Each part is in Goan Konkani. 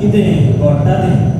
कितें घडटा तें.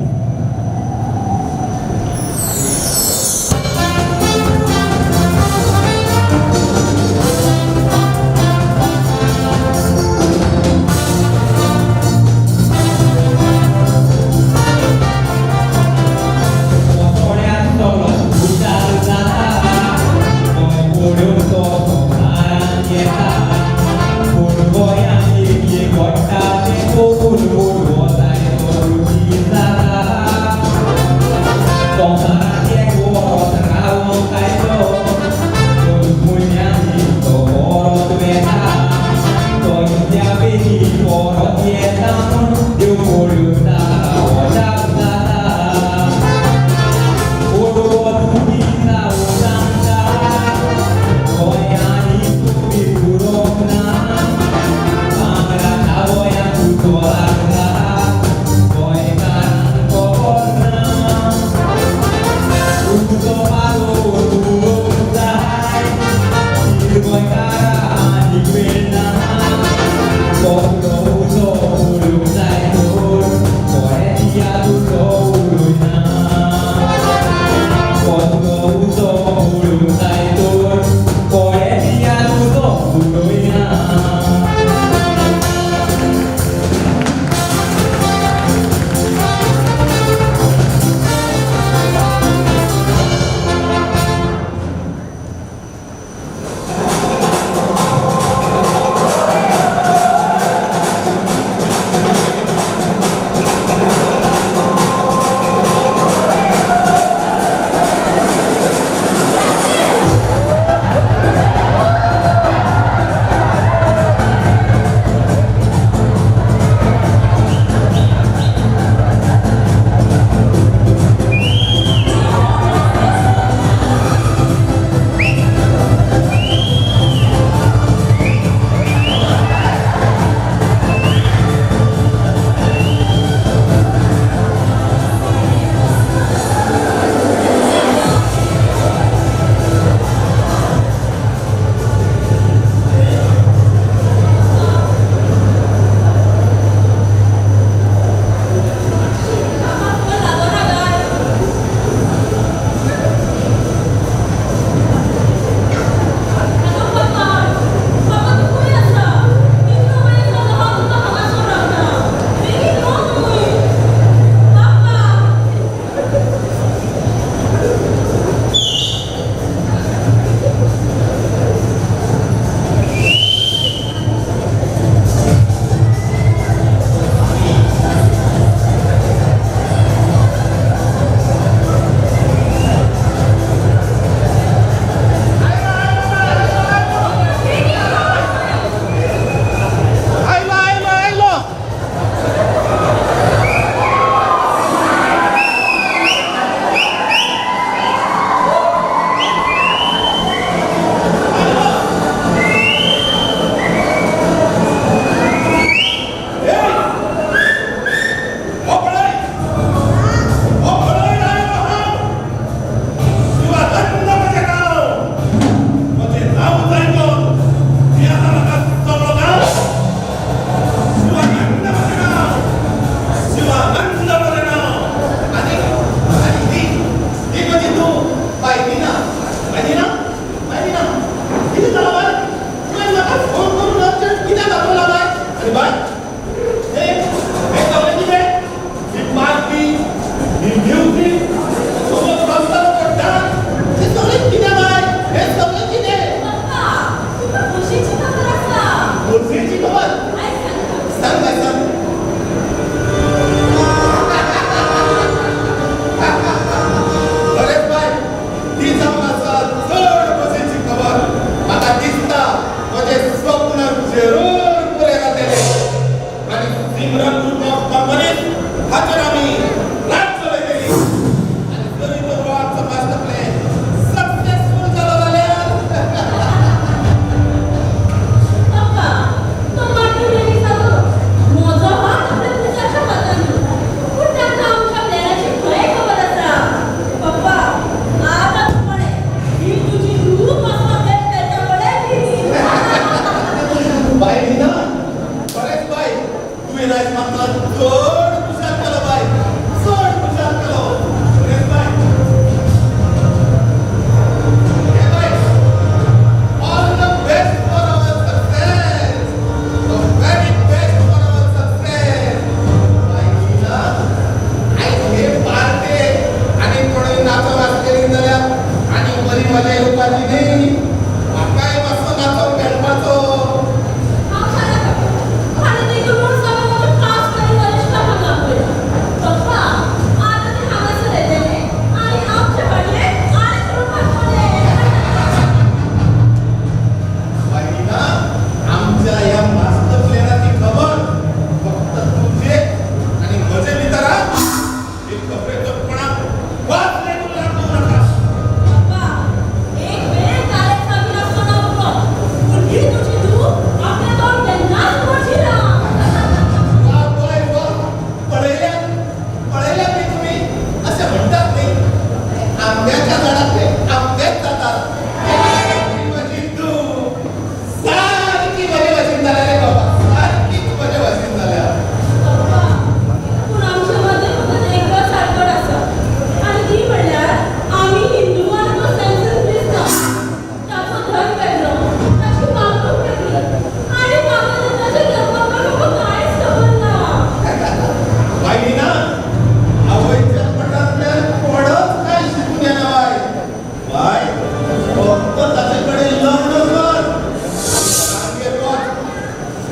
तुवें आयज म्हाका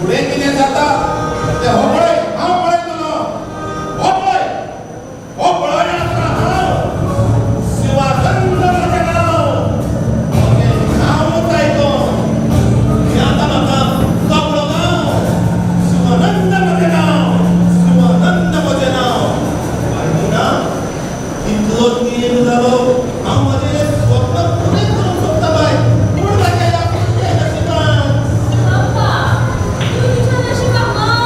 फुडें कितें जाता तें हो पळय, हांव पळयतलो. हो पळय, हो पळय आसा हांव. शिवानंद म्हजें नांव. म्हजें नांवूच आयकोन आतां म्हाका सगळो गांव. शिवानंद म्हजें नांव, शिवानंद म्हजें नांव. बाय, इतलो तेंप जालो, हांव म्हजें स्वप्न पुरें करूंक सोदता बाय, पूण म्हाज्या ह्या फुटक्या नशिबान. बाबा, तूं तुज्या नशिबाक मान.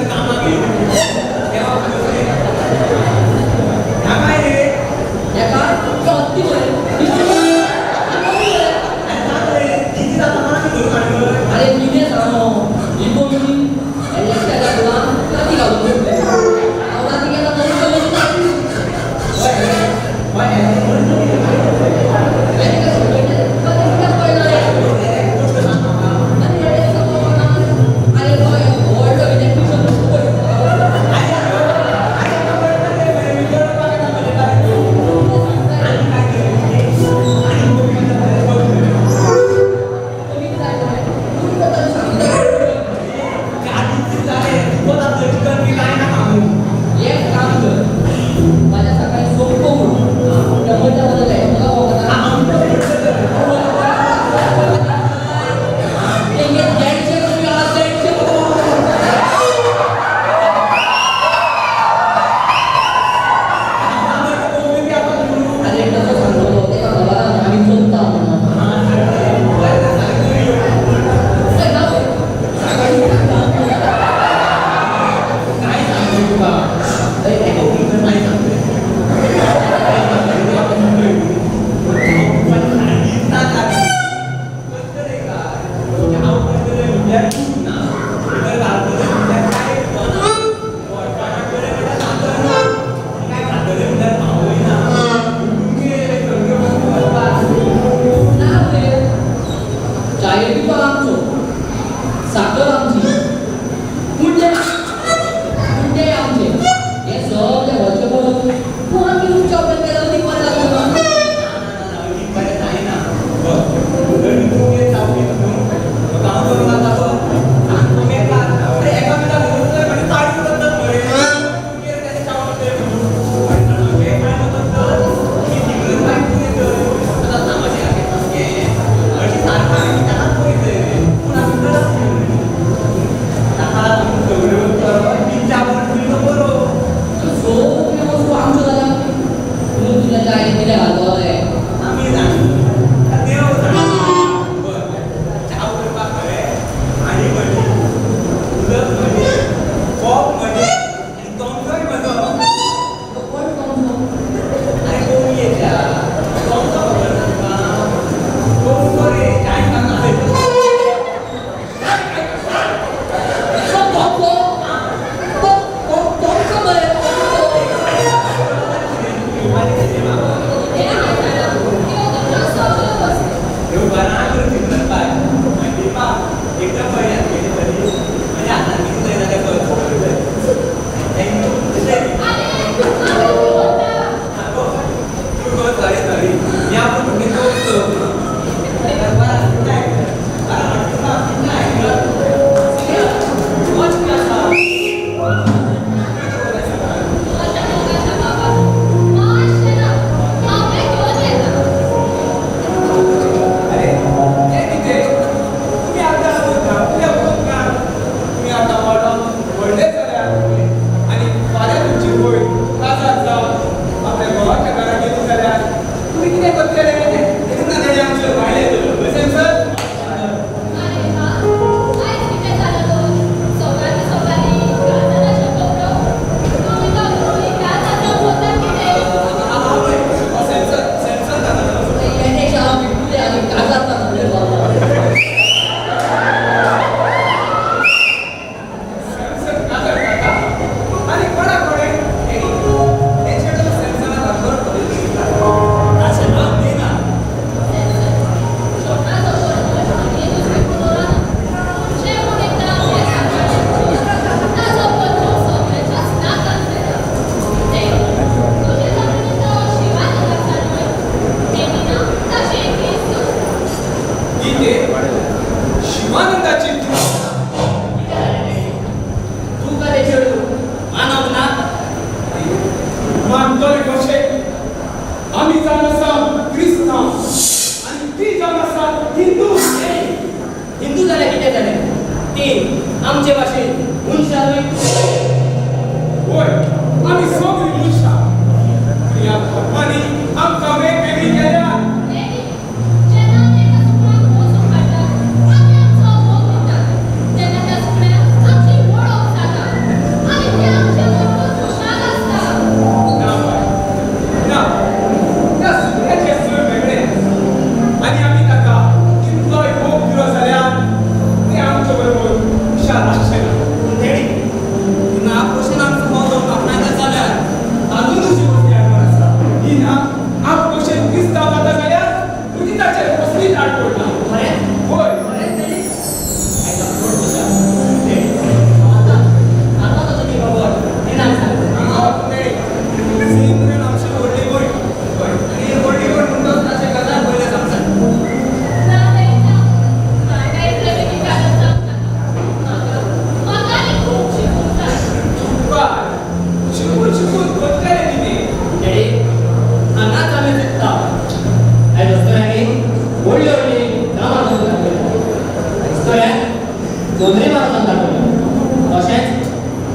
कामाक येवन. ह्या काय रे? एका हत्ती मरे. आरे सांग रे, किती जाता मला ती करून हाडलं. अरे कितें सांगो, ही कोणी एल फुलां काती घालून बसले. हांव राती केन्ना मरून गेलो. वय, वय, हें तिका समजलें, तुका तें कित्याक कळना रे? आनी हें सांगो ना. अरे गोय व्हडलो इलेक्ट्रिशियन.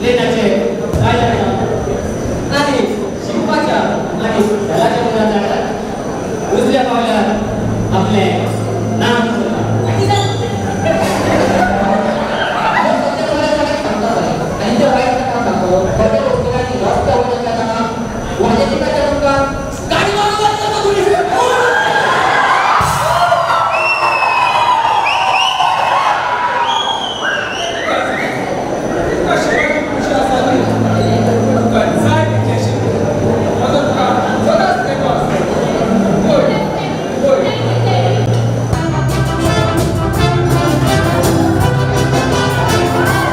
प्लेनाचे काय जाणा आनी शिकपाच्या आनी खेळाच्या मुळां जाणा उजव्या पावल्यार आपलें नाम करता. आणि ते वाईट नका सांगतो खोट्या वकिलांनी रस्त्या वयल्या ताका वाजेतिकाच्या तुमकां गाडी मारून वचता तुमी. तुका शिवाजी खुशी आसा न्ही? तुका जाय तितलें शीक. म्हजो तुका सदांच तेंको आसतलो. वय, वय. Thank you.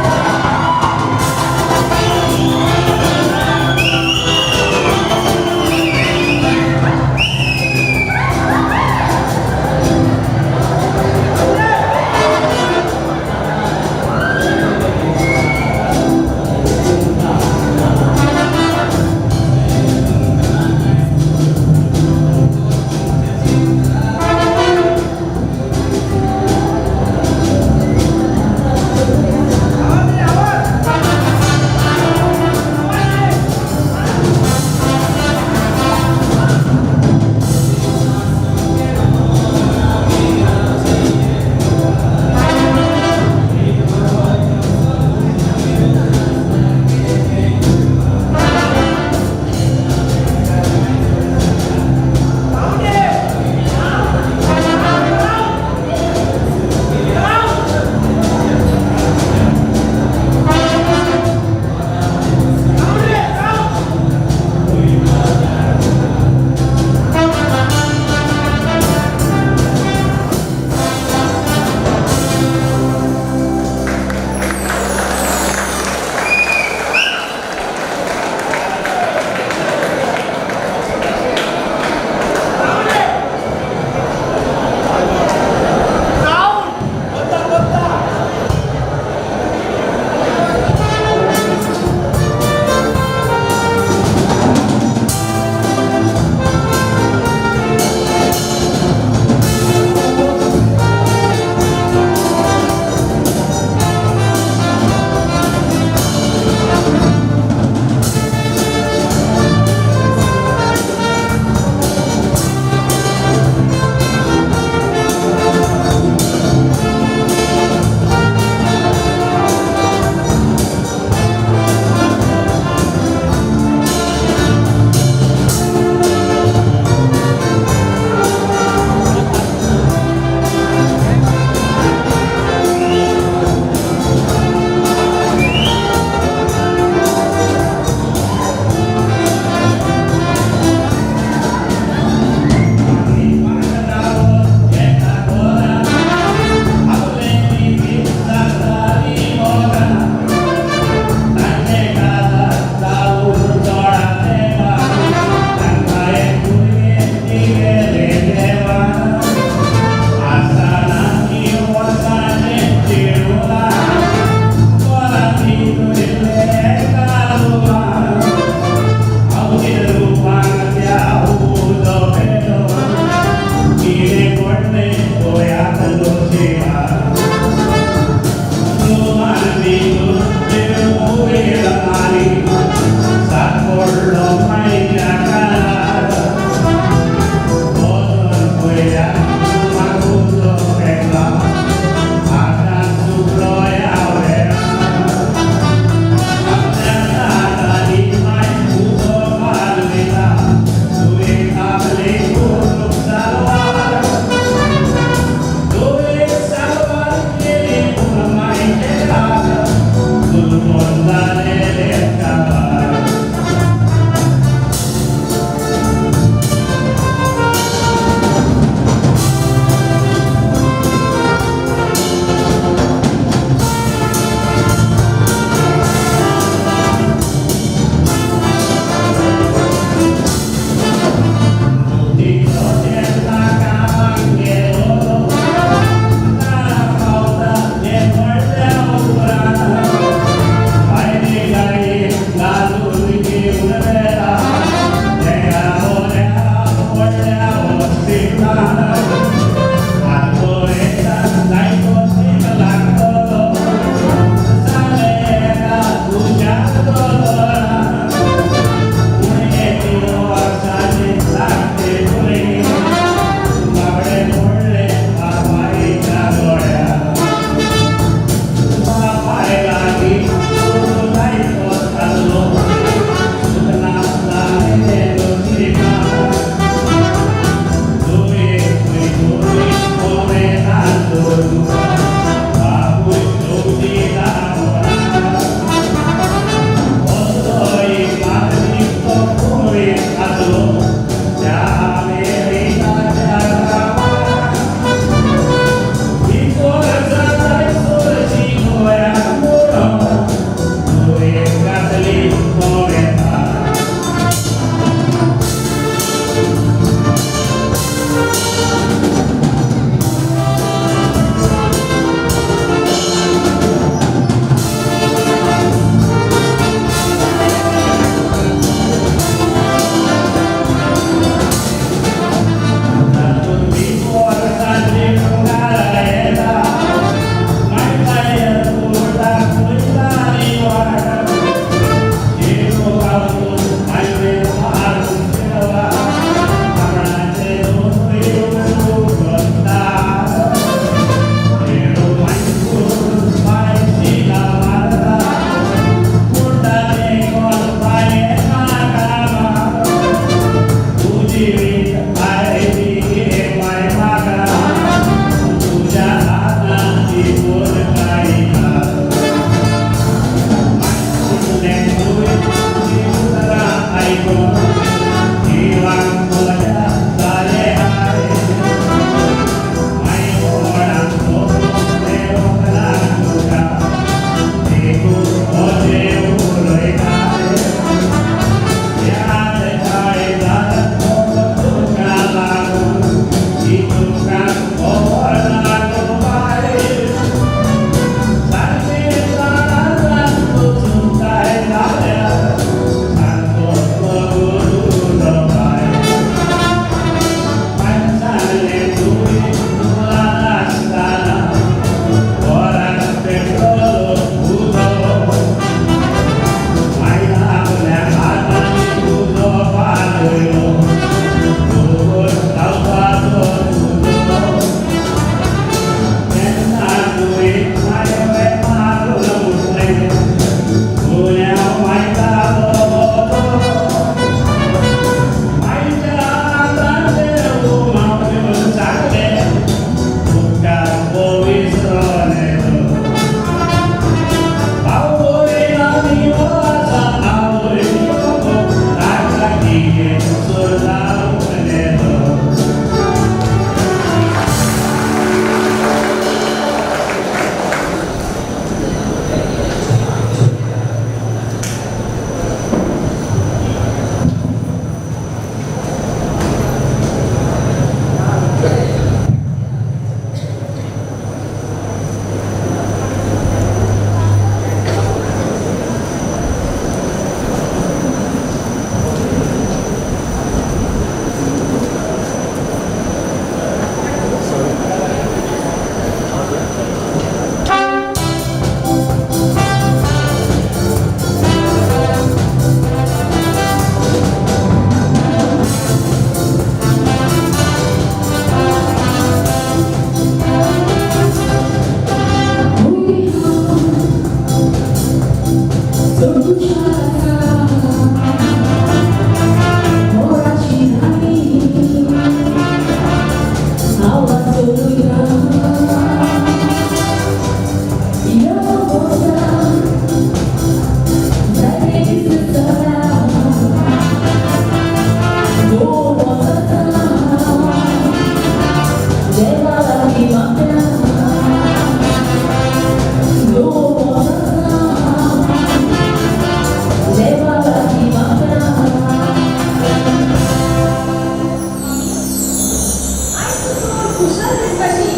आयज तूं चड खुशाल दिसताशी.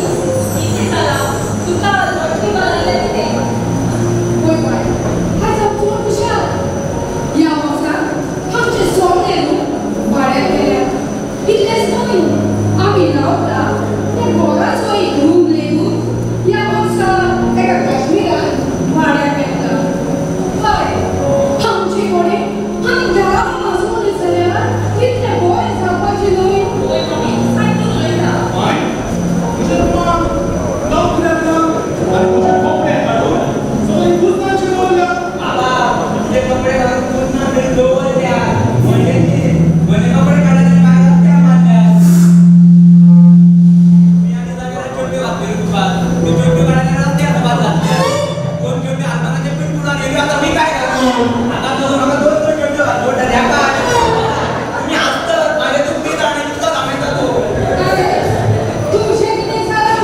कितें जालां तुका? लॉटरी लागल्या कितें? वय बाय, आयज हांव चड खुशाल. ह्या वर्साक आमचे सोमणे न्हू भाड्याक गेल्या. इतलेंच न्हय, आमी रावता त्या घराचो एक रूम लेगून ह्या वर्सा एका काश्मीरान भाड्याक घेतला. बाय, आमचे कडेन आनी 10 आसलें जाल्यार कितलें बरें जावपाचें न्हय? वय मम्मी, सारकें उलयता. माय, तुजें मन नोकऱ्यांतल्यान आनी तुजे कपडे काडून सगळीं कुजनाचेर दवरल्या. बाबा, तुझे कपडे घालून पुन्हा तरी दवरल्या म्हणजे कितें? म्हजे कपडे काडले आनी म्हाका रस्त्यार मारल्या. मी आनी जाग्यार चड्ड्यो घातलेल्यो तुका, त्यो चड्ड्यो काडल्या, रस्त्यार घातल्या. दोन चड्ड्यो हाताचे पिटपुणान येयल्यो. आतां मी काय घालूं? आतां दोन म्हाका दोन दोन चड्ड्यो घालच्यो पडटल्यो. ह्याका तुमी हांसतत, म्हागे दुखी जाणें कितलो दामयता तो. अरे, तुजें कितें जालां?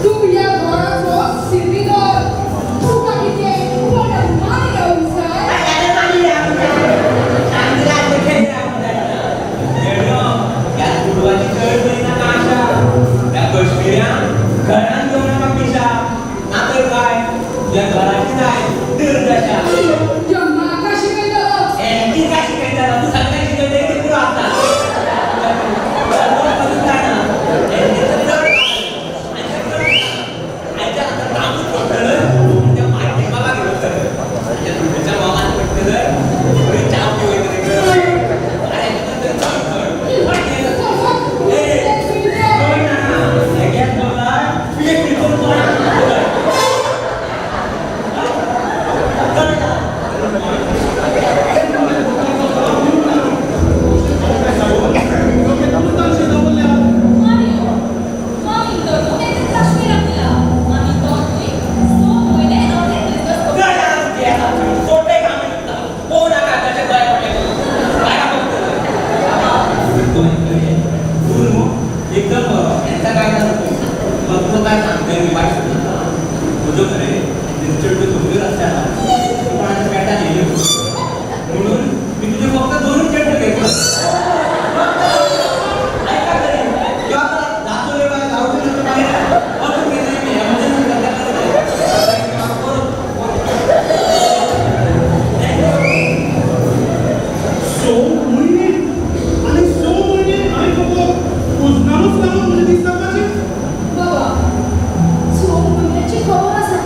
तूं ह्या घराचो सिरवीदोर. तुका कितें कोणा मारी रावूंक जाय? घरान घेवन नाका पिशा, ना तर काय तुझ्या घराची जाय दुर्दशा. ह्या म्हाका शिकयतलो? ती काय शिकयता? तूं सगळ्यांक शिकयता ते पुरो आसता. आयच्या आतां तांबूच पडटलं त्या मातयेक बाबा घेवन तुमच्या मोगान पडटलं, बरी च्या पिवयतले. अरे, चल चल. चल, चल. कुजनाचेर दवरल्या. मारियो, मामी तर तें काश्मीराक दिला आनी तो थंय 6 म्हयने आपले बिझनस करता. एकदम बरो यांचा काय झालं मग तो काय सांगतोय मी वाईट सुद्धा म्हज्यो खरे चेडूं गंभीर आसता, कोणाच्या पेटान येयल्यो म्हणून मी तुजे फक्त दोनूच चेडूं घेतलो. ऐका तरी किंवा आता जातो रे बाय, जाऊ दे रे बाय, अजून घेतलं मी emergency करता करत. 6 म्हयने आनी 6 म्हयने हांवें फक्त कुजनानूच लागून म्हजे दीस जावपाचे. बाबा, 6 म्हयन्याची खबर आसा.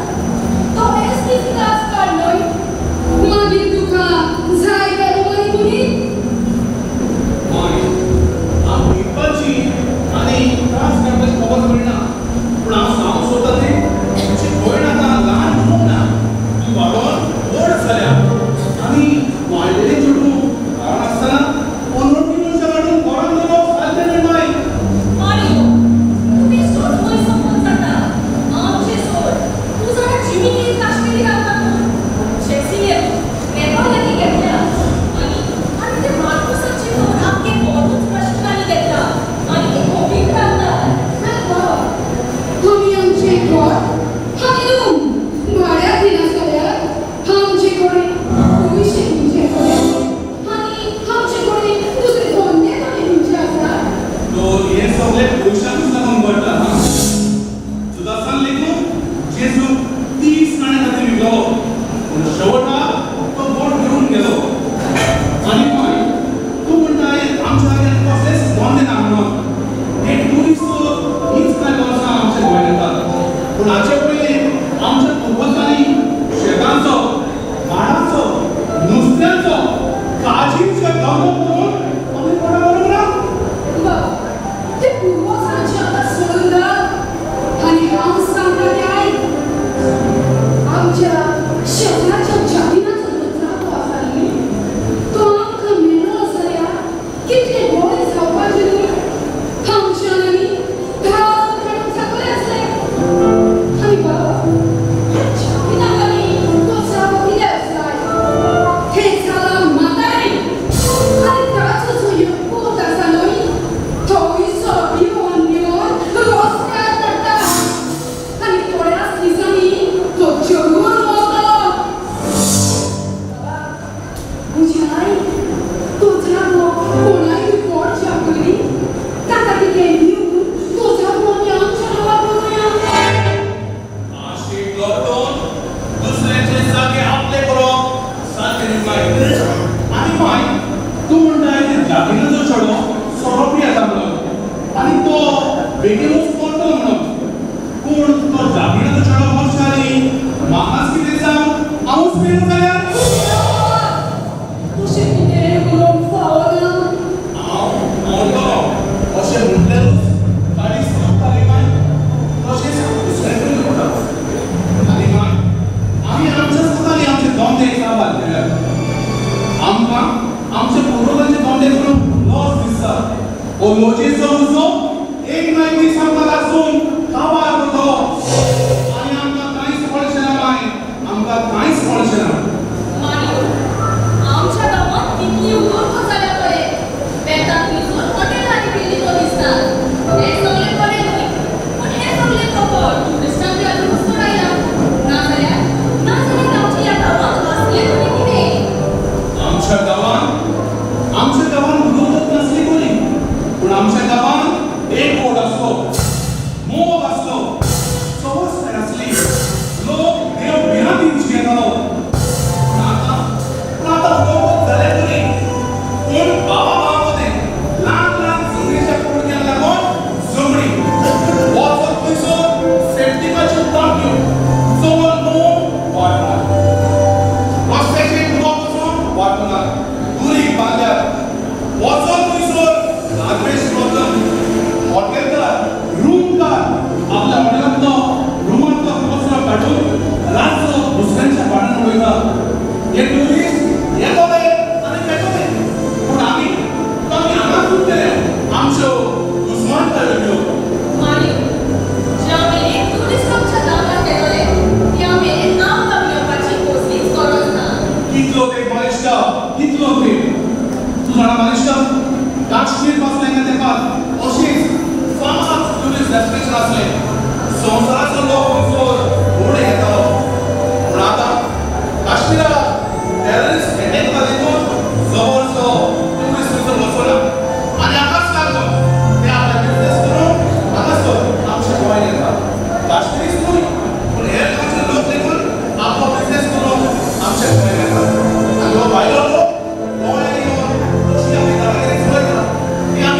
हें जालां म्हातारी आनी ताचो जो एक पूत आसा न्हय तोवूय सोरो पिवन पिवन रस्त्यार पडटा आनी थोड्याच दिसांनी तो जगून वतलो. म्हजी आई तो जागो कोणाय पोडच्या पयलीं ताका कितें दिवन तो जागो आमी आमच्या नांवार करुया. आशिक लॉकडाऊन दुसऱ्याचे जागे आपले करप सारकें न्ही माय. आनी माय, तूं म्हणटाय ते जागिनाचो चेडो सोरो पियेता म्हणून आनी तो बेगीनूच मरतलो म्हणून. पूण तो जागिनाचो चेडो मरच्या आनी म्हाकाच कितें जावन हांवूच मेलो जाल्यार? तशें कितें उलोवंक फावना. हांव मरतलो अशें म्हटल्यारूच काळीज दुखताली माय, तशेंच दुसऱ्यांकूय दुखता. आनी माय, आमी आमच्या स्वतानी आमचे धंदे काबार केल्यात. आमकां आमच्या पुर्वजांचे धंदे करून लॉस दिसता. हो लॉजेचो उजो एक ना एक दीस आमकां लासून काबार करतलो आनी आमकां कांयच कळचें ना माय, आमकां कांयच कळचें ना. मारियो, आमच्या गांवांत कितली उदरगत जाल्या पळय. बेतान थंयसर हॉटेल आनी बिल्डिंगो दिसतात. हें सगळें बरें न्हय, पूण हें सगळें फकत ट्युरिस्टांक लागूनच तर आयलां. नाजाल्यार नाजाल्यार आमच्या ह्या गांवांत आसलें तरी कितें? आमच्या गांवान उदरगत नासली बरी, पूण आमच्या गांवान एक बोट आसलो, मोग आसलो, सवस्ताय आसली, लोक देव भिरांतीन जियेतालो. पूण आतां उदरगत जाल्या बरी, पूण भावा भावा मदें ल्हान ल्हान जमनीच्या कुडक्यांक लागून झगडीं. वचत थंयसर सेफ्टिकाच्यो टांकयो, चड मोग वाडना, रस्त्याचेर उदक वचून वाटना, दुरीग बांदल्यात. वचत थंयसर गार्बेज प्रॉब्लम. हॉटेलकार, रूमकार आपल्या हॉटेलांतलो, रुमांतलो कचरो काडून रातचो दुसऱ्यांच्या वाड्यान उडयता. हे ट्युरिस्ट येतले आनी वेतले, पूण आमी आमी हांगाच उरतले. आमच्यो दुस्मानकायो ह्यो. मारियो, ज्या मेरेन ट्युरिस्ट आमच्या गांवांत येतले त्या मेरेन आमकां भियेवपाची कसलीच गरज ना. कितलो तेंप मालिश्का, कितलो तेंप? तूं जाणा मालिश्का, काश्मीर पासलें हांगा तेंपार अशीच फामाद ट्युरिस्ट डेस्टिनेशन आसलें. संवसाराचो लोक थंयसर भोंवडेक येतालो. पूण आतां काश्मीराक टेररिस्ट एटॅक जाता देखून जवळचो ट्युरिस्ट थंयसर वचना आनी हाकाच लागून ते आपले बिजनेस करून हांगासर आमच्या गोंयांत येतात. काश्मिरीच न्हय, पूण हेर गांवचे लोक देखून आपलो बिजनेस करून आमच्या गोंयांत येतात आनी हो भायलो लोक गोंयांत येवन अशी आपली दादागिरी चलयता. ती आमी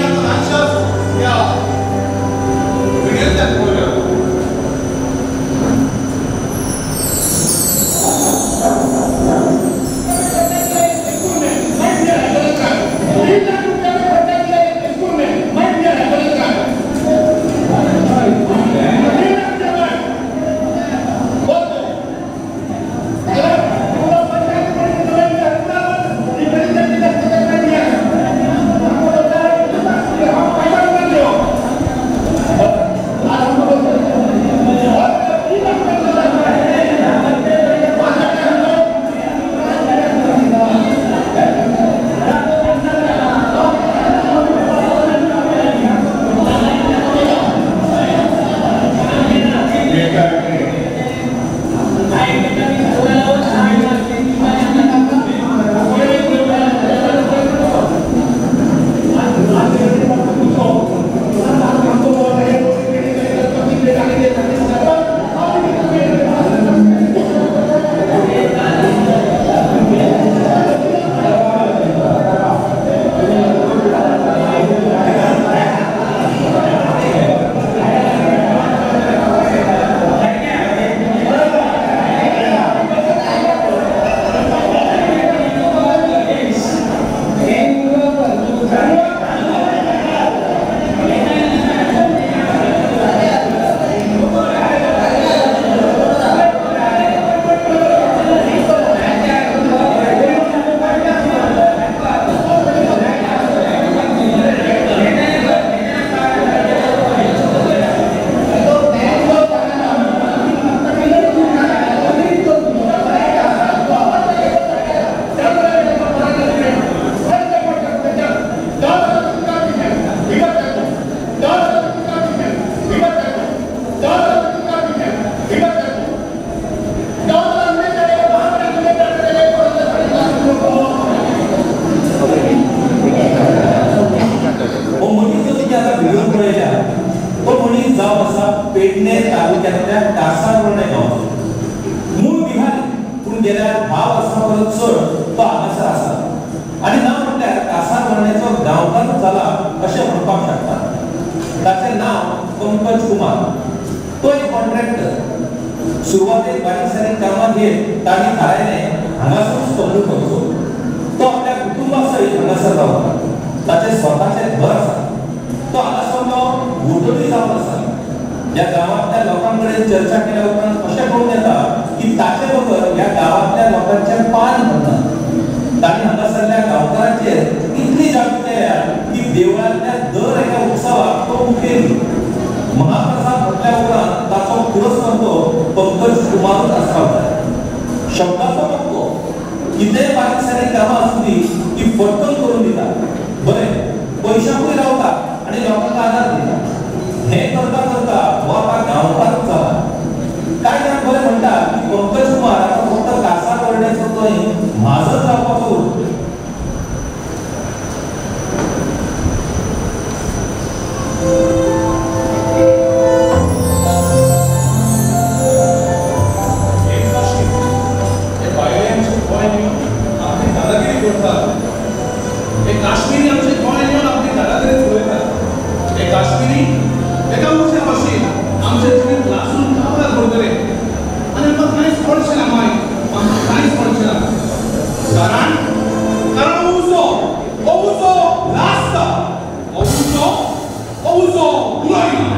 तो हांगासर आसा आनी ना म्हटल्यार कासारवर्ण्याचो गांवकारूच जाला अशें म्हणपाक शकता. ताचें नांव पंकज कुमार. तो एक कॉन्ट्रॅक्टर. सुरवातेक बारीक सारीक कामां घेत तांणी थारायलें हांगासरूच कबूल करचो. तो आपल्या कुटुंबा सयत हांगासर रावता. ताचें स्वताचें घर आसा. तो हांगासरलो वोटरूय जावन आसा. ह्या गांवांतल्या लोकां कडेन चर्चा केल्या उपरांत अशें कळून येता की ताचे बगर ह्या गांवांतल्या लोकांचें पान भरना. तांणी हांगासरल्या गांवकारांचेर इतली जादू केल्या की देवळांतल्या दर एका उत्सवाक तो मुखेली. महाप्रसाद म्हटल्या उपरांत ताचो पुरस्कर्तो पंकज कुमारूच आसपाक जाय. शब्दाचो पक्को. कितेंय बारीक सारीक कामां आसूं दी ती फटकन करून दिता. बरें पयशांकूय रावता आनी लोकांक आदार दिता. हें करता करता हो आतां गांवकारूच जाला. कांय जाण बरें म्हणटात की पंकज कुमार आतां फक्त कासारवर्ण्याचो न्हय म्हाजन जावपाचो उरलो. एक काशी हे भायले आमचे गोंयांत येवन आपली दादागिरी करतात. हे काश्मिरी आमचे गोंयांत येवन आपली दादागिरी चलयतात. हे काश्मिरी एका उश्या भाशेन आमचे जिवीत लासून काबार करतले आनी आमकां कांयच कळचें ना मागीर. आमकां कांयच कळचें ना. कारण कारण हो उजो, हो उजो लासता. हो उजो, हो उजो उलयना.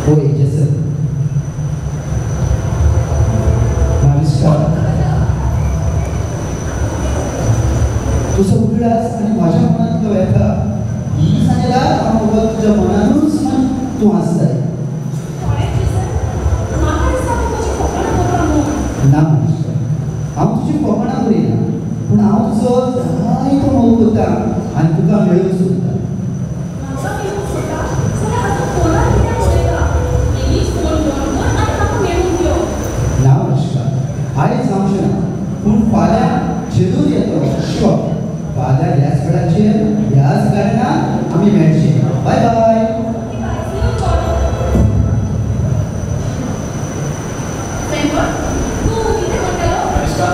होय जेसन. मारिस्का, तुजो उगडास आनी म्हाज्या मनांतलो येता ही सांगला हांव बाबा तुज्या मनानूच मन तूं आसताय. कोणें जेसन, म्हाका दिसता तूं म्हजी फकाणां करता म्हूण. ना मारिस्का, हांव तुजी फकाणां करिना, पूण हांव तुजो जायतो मोग करता आनी तुका मेळूंक सोदता. म्हाका मेळूंक सोदता जाल्यार आतां फोनार कित्याक उलयता? बेगीच फोन बंद कर आनी म्हाका मेळूंक यो. ना मारिस्का, आयज जावचें ना, पूण फाल्यां जरूर येतलो. शुअर. फाल्यां ह्याच वेळाचेर ह्याच गार्डनान आमी मेळचें. बाय bye. Okay, bye. See you tomorrow. Sanford, तूं कितें म्हणटालो? मारिस्का,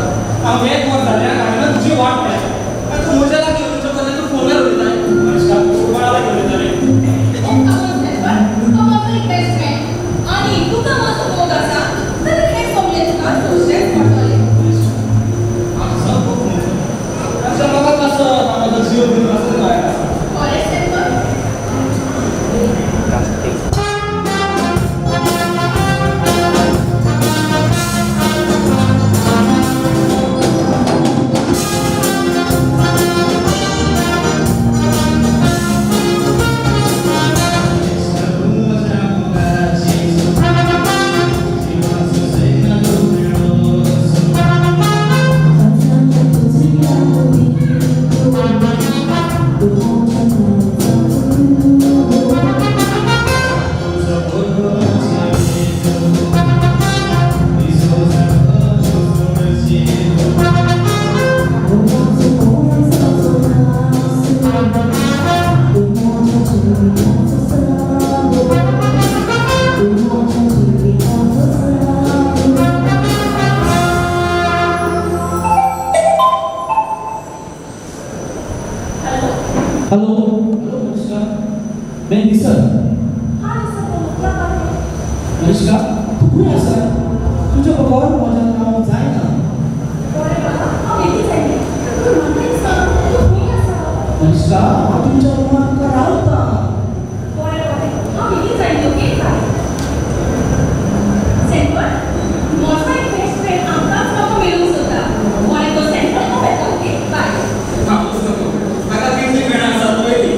हांव एक वर जालें गार्डनान तुजी वाट पळयता. आनी तूं म्हज्या लागीं उलोवचे बदला तूं फोनार उलयताय. मारिस्का, तूं कोणा लागीं उलयतालें? Oh, come on, Sanford. तो म्हजो एक बेस्ट फ्रेंड आनी तुका म्हजो मोग आसा जाल्यार हें सगळें तुका सोंसचेंच पडटलें. आमचो खूब मोग. ताच्या मोगात मातसो म्हजो जीव बीन मातसो भायर आसा. खरें सँफर्ड? हॅलो. हॅलो हॅलो मनिषा, मैं निसर. हां निसर, बोलो, क्या बात है? मनिषा, तूं खंय आसा? तुज्या बगर म्हज्यान रावंक जायना. बरें बाबा, हांव बेगीच आयलें. पूण म्हाका एक सांग, तूं खंय आसा? मनिषा, हांव तुमच्या रुमांत रावतां. बरें बरें, हांव बेगीच आयलें. ओके, बाय. सँफर्ड, म्हजो एक बेस्ट फ्रेंड आतांच म्हाका मेळूंक सोदता. बरें तर सँफर्ड, हांव येता. Okay, bye. म्हाका कितली वेळ आसा पळय ती.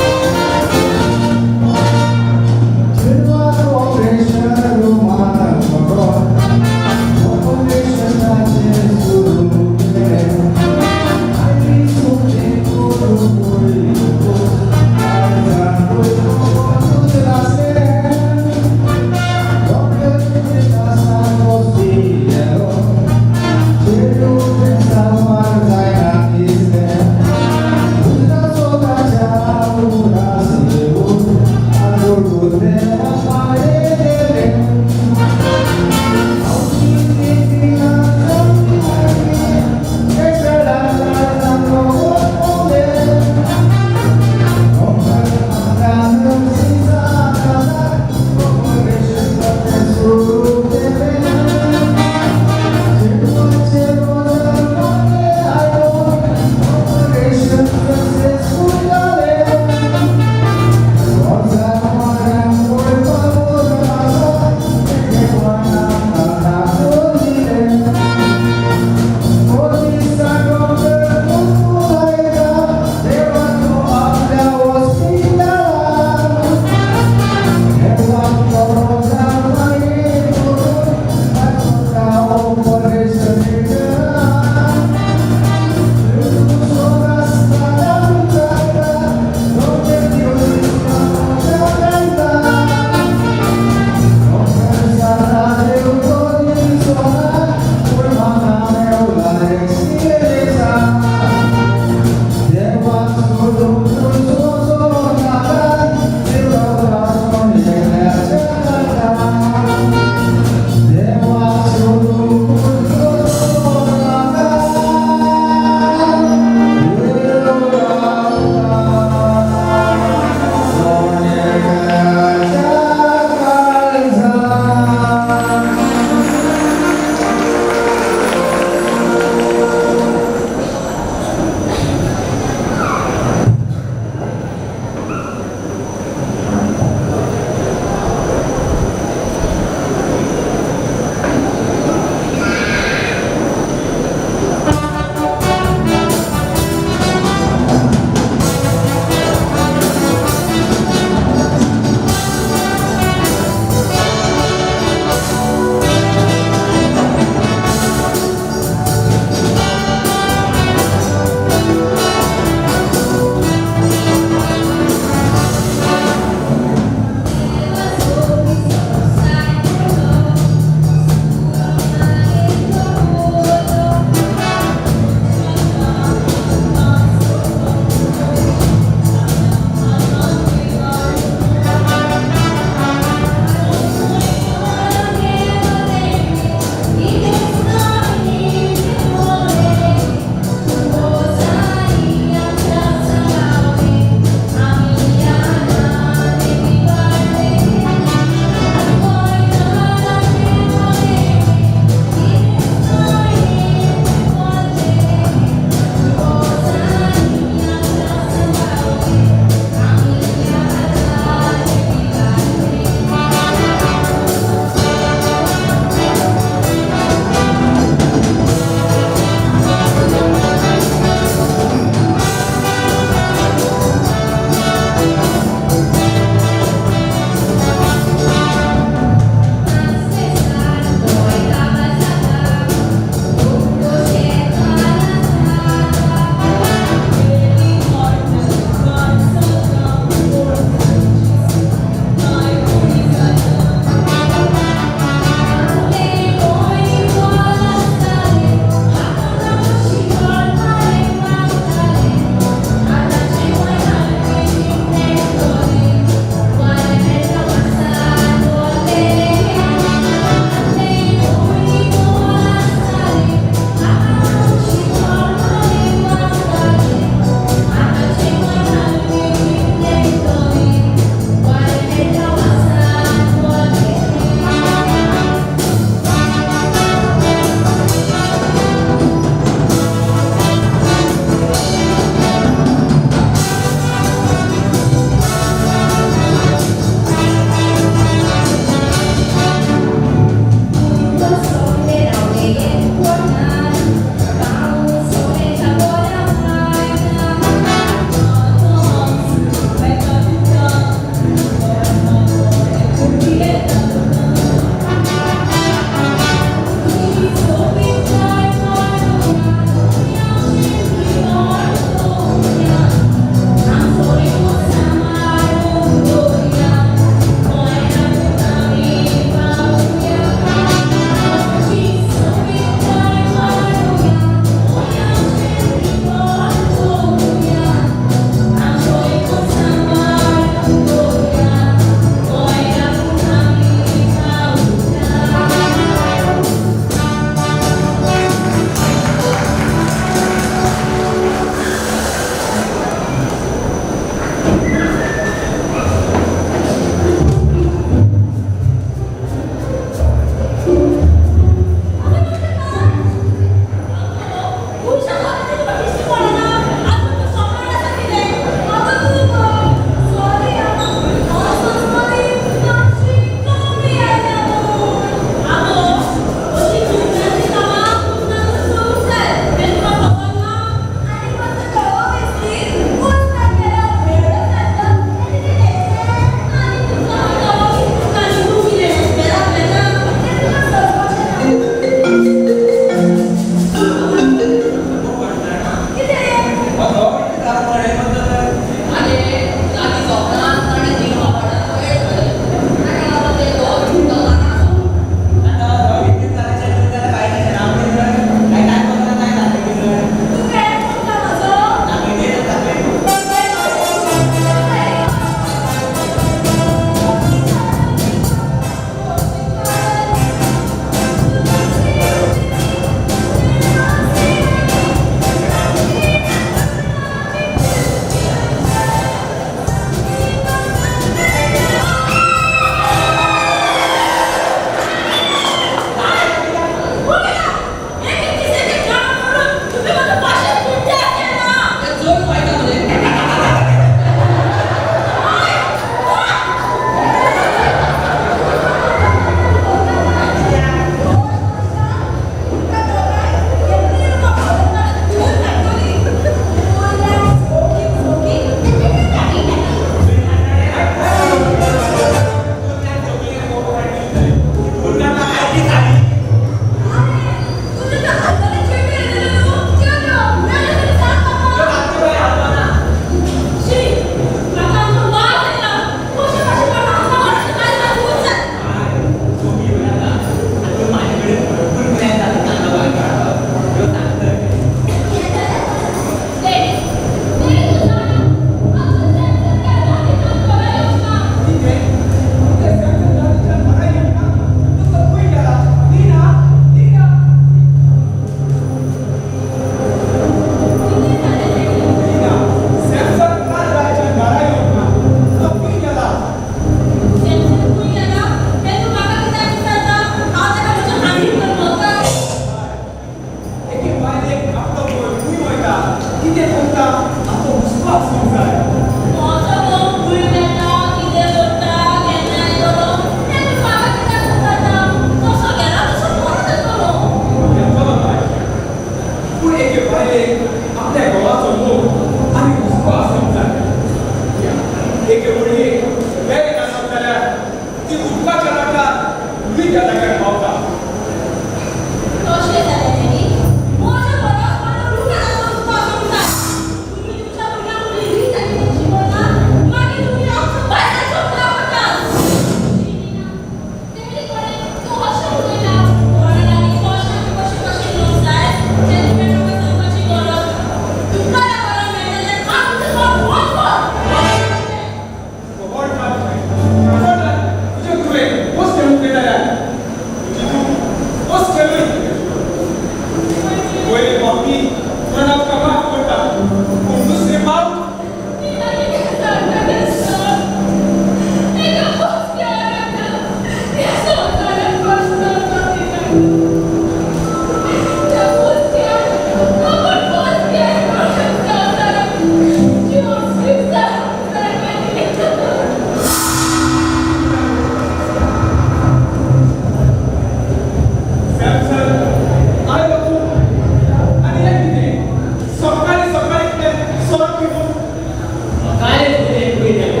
सकाळी फुडें पयताले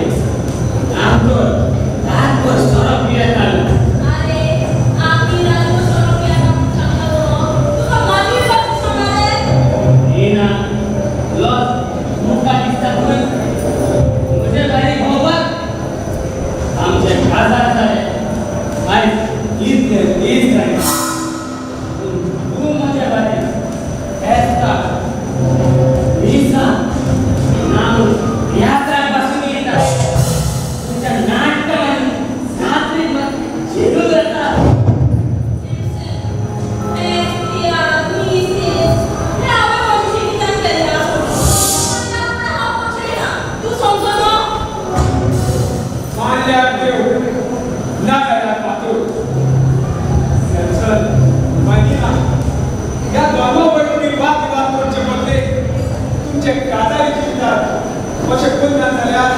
आमचो रातभर सोरो पियेतालो. अरे आमी रातभर सोरो पियेता म्हूण सांगता गो तुका मागीर बाजू सांगले. येना लॉस मुखार दिसता खंय म्हजे भाई भोवपाक आमचे काजार जाले आयज इतले दीस जाले पूण तूं म्हजे भाई फेस्ता मिसा नाम यात्रा पासून येता तुमच्या नाटकांनी रात्री झेलू येता. तूं समजलो. मानल्यार देव ना जाल्यार पातूर. सॅमसन, मनिया, ह्या दोनां वयर तुमी वाद विवाद करचे बदले तुमचे काजारी जिवितात अशें करना जाल्यार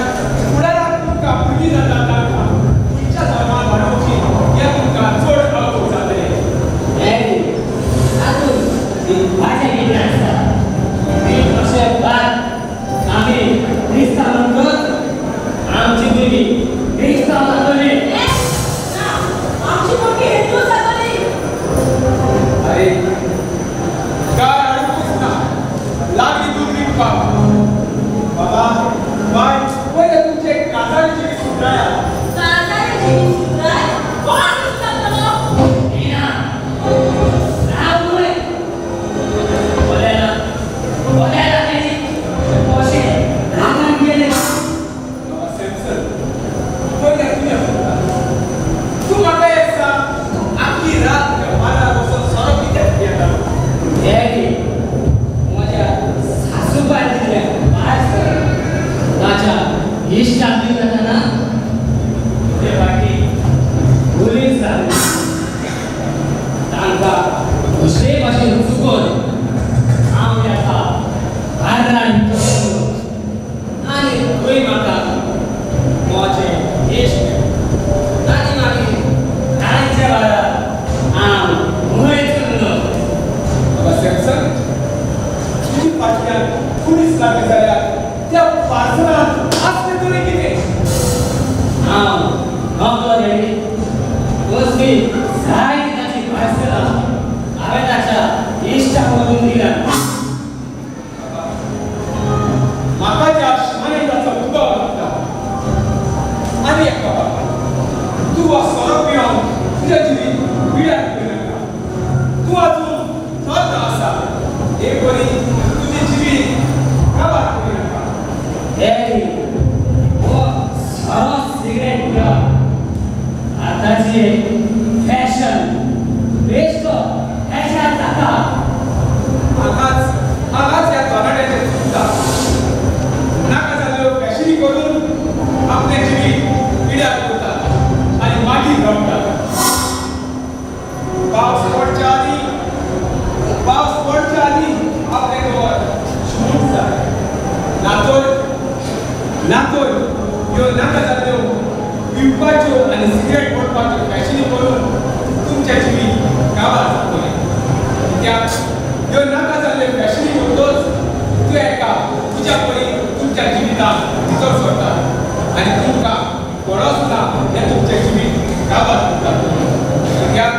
फुडाराक तुमकां भुरगीं जाता तांकां खंयच्या धर्मान वाडोवची हें तुमकां चड अवघड जातलें. चिंतपाचें कितें आसता ती अशें बात आमी क्रिस्तांव म्हणटकच आमची भुरगीं क्रिस्तांव जातलीं. आमची मोठी हिंदू जातली. अरे गाय हाडूंकूच ना, लागली दूद विकपाक. बाबा बाय, पयलें तुमचे काजारी जिवीत सुदरायात. काजारी जिवीत सुदराय कोण सुदारतलो? येना राव न्हय बोलायला बोलायला तेणी कशें रागान गेलें. बाबा सॅमसन, पयलें तुवें म्हणटा, तूं म्हाका एक सांग, तूं आख्खी रात त्या बारार वचून सोरो कित्याक पियेतालो? डॅडी, म्हज्या सासूबायन दिल्लें पार्सल ताच्या इश्टाक दिलें तेन्ना ते फाटी पुलीस आयले. तांकां दुसरे भाशेन चुकोवन हांव एका बार्रान भितर सरलो आनी थंय म्हाका म्हजें इश्ट मेळ्ळें आनी मागीर तांच्या बारा हांव खंयच उरलो. बाबा सॅमसन, तुजी फाटल्यान पुलीस लागले जाल्यार त्या पार्सलांत आसलें तरी कितें? हांव नकळो डॅडी, कसली जायतीं ताचीं पार्सलां हांवें ताच्या इश्टाक व्हरून दिल्या. म्हाका त्या शिमानेताचो दुबाव लागता. आनी एक बाबा, तूं हो सोरो पिवन तुज्या जिवीत पिड्यार करिनाका. तूं आजून तरनो आसा, हे परी तुजें जिवीत काबार करिनाका. डॅडी, हो सोरो सिगरेट पिवप आतांची फॅशन, बेश्टो फॅशन जाता. हांगाच हांगाच ह्या तरणाट्याचें चुकता. नाका जाल्ल्यो फॅशनी करून आपलें जिवीत पिड्यार करतात आनी मागीर रडटात. पावस पडच्या आदीं, पावस पडच्या आदीं आपलें घर शिवूंक जाय. नातर नातर ह्यो नाका जाल्ल्यो पिवपाच्यो आनी सिगरेट ओडपाच्यो फॅशनी करून तुमचें जिवीत काबार जातलें. कित्याक ह्यो नाका जाल्ल्यो फॅशनी करतच तूं एका तुज्या परी तुमच्या जिवितांत भितर सरता आनी तुमकां कोणच ना हें तुमचें जिवीत काबार करता. कित्याक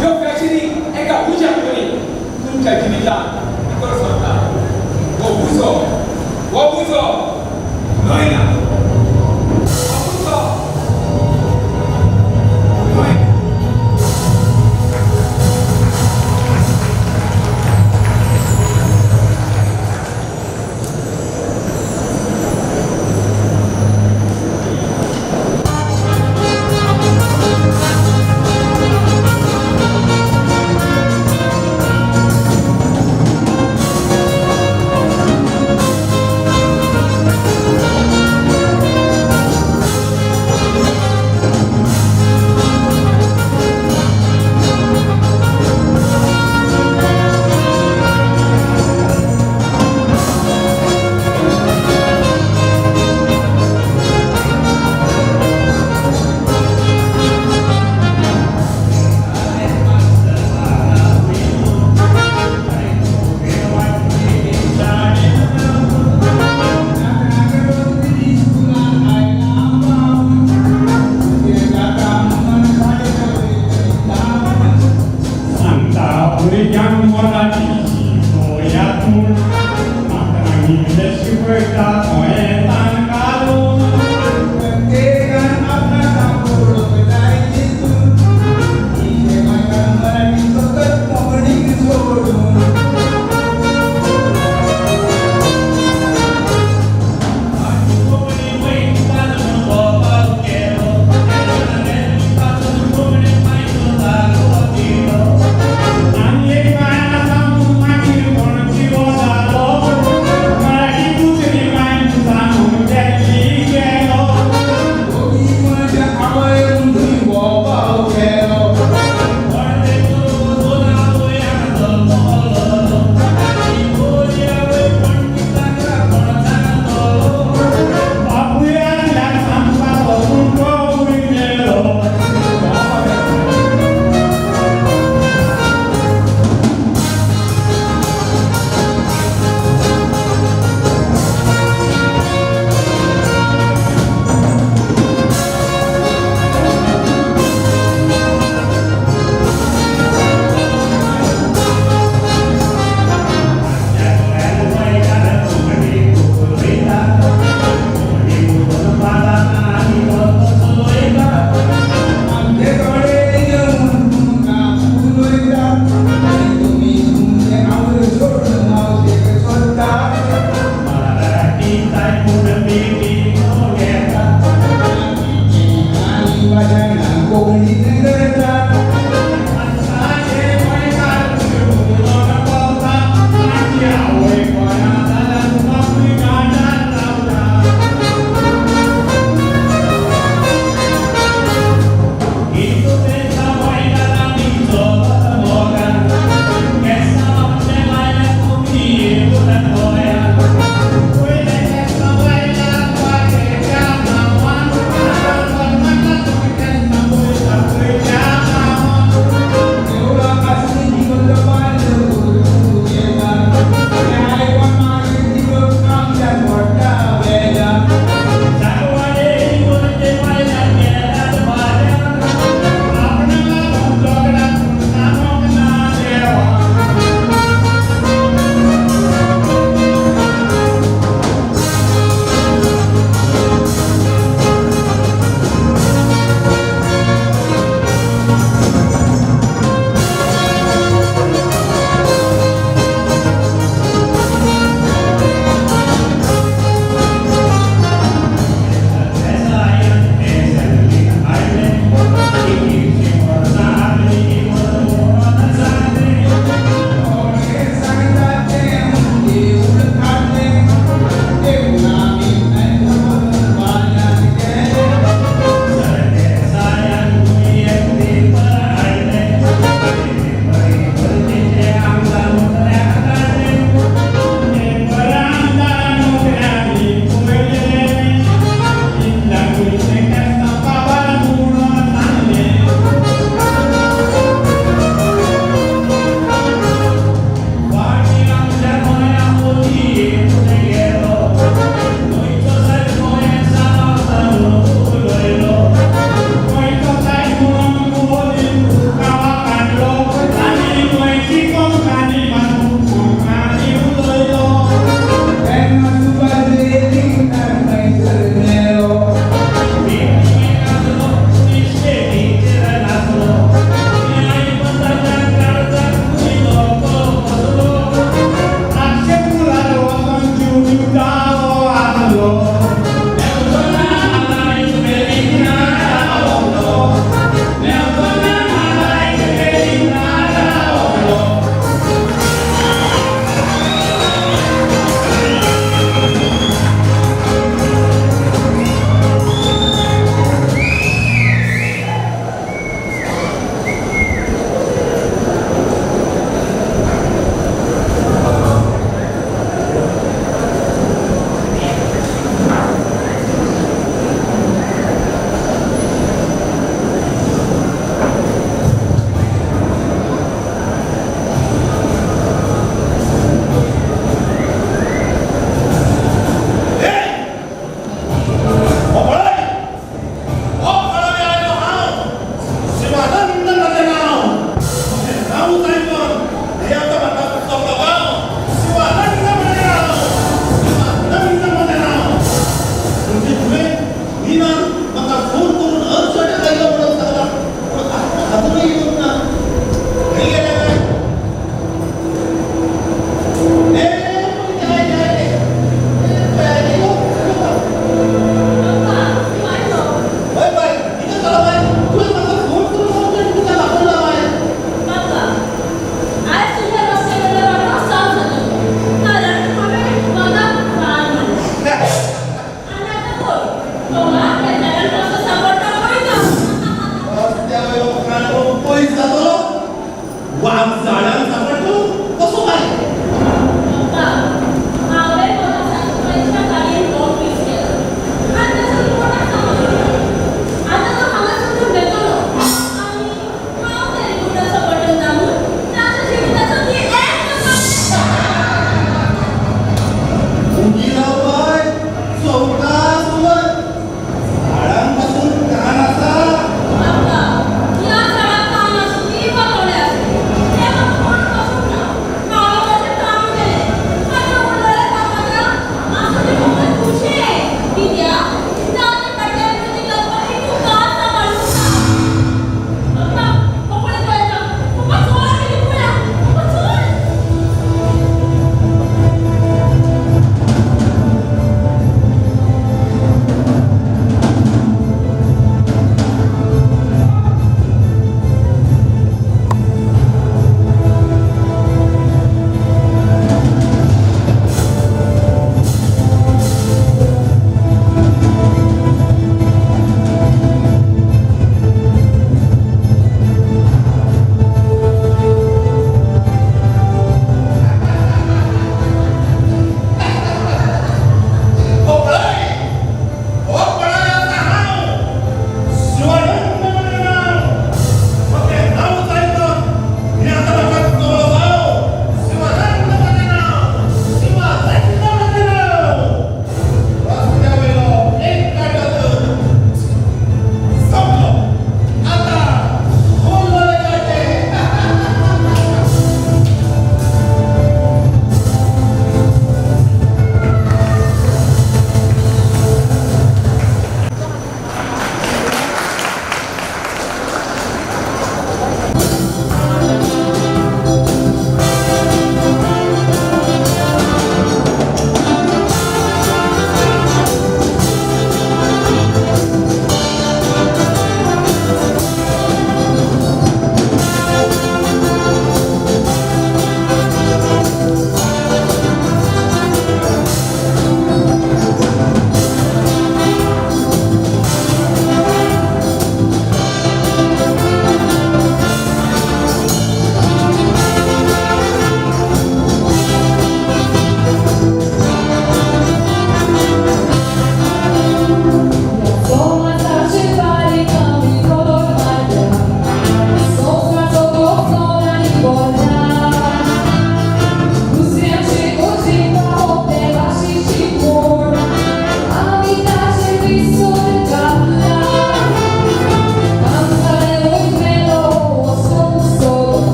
ह्यो फॅशनी एका उज्या परी तुमच्या जिवितांत भितर सरता. हो उजो, हो उजो न्हय ना, हो उजो न्हय ना.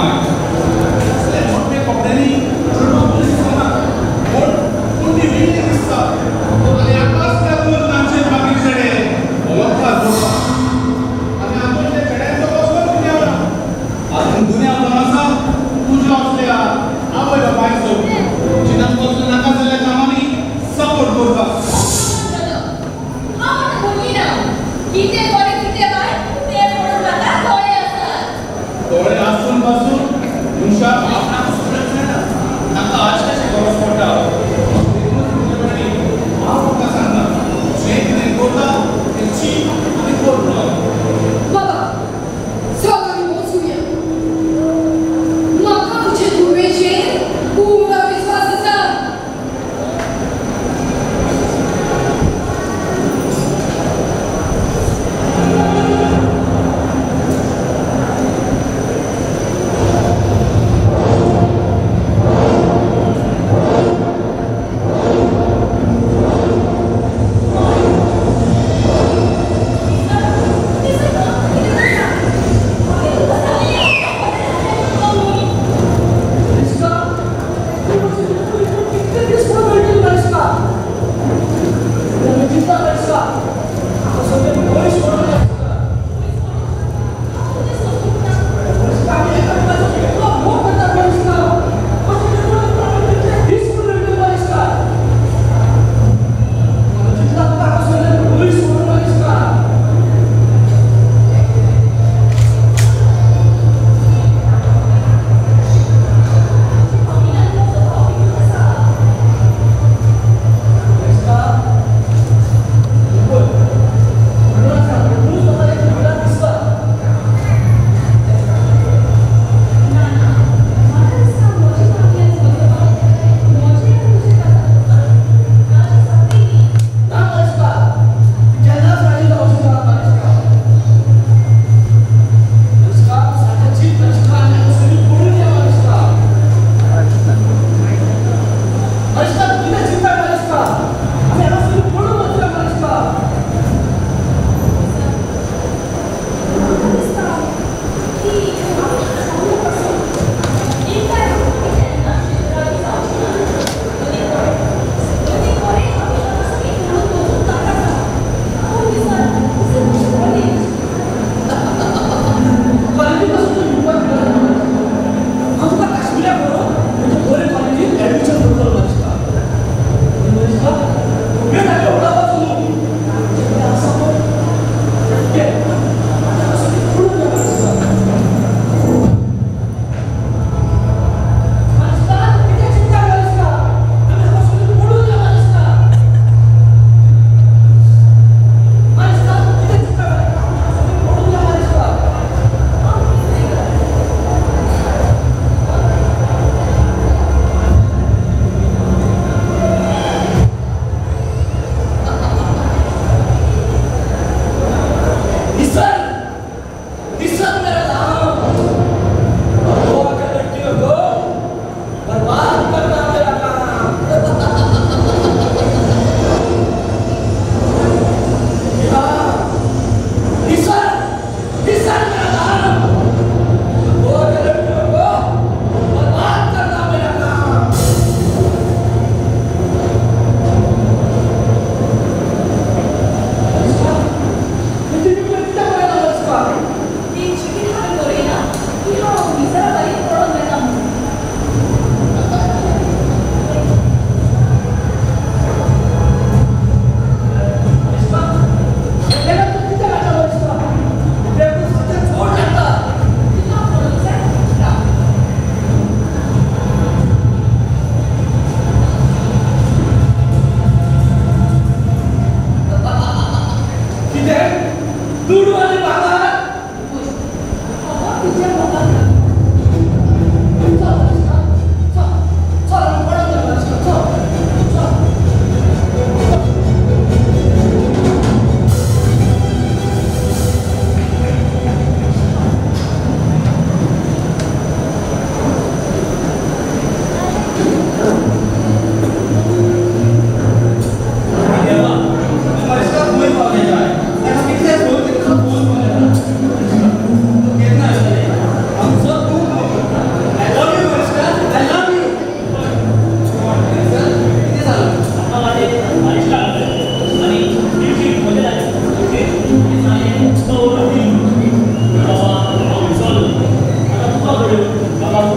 माय, असले मोठे कपड्यांनी चेडवां बरीं दिसना. पूण पूण ती वेगळी दिसता. आनी आतांच त्या दोन तांचे मागीर चेडे बलात्कार करता. आनी आतां त्या चेड्यांचो कसलोच गुन्यांव ना. आजून गुन्यांव जावन आसा तुज्या असल्या आवय बापायचो, जी तांकां असल्या नाका जाल्ल्या कामांनी सपोर्ट करता. हांव आतां भुरगीं ना. कितें बरें कितें वायट तें पळोवंक म्हाका दोळे आसात. दोळे आसून पासून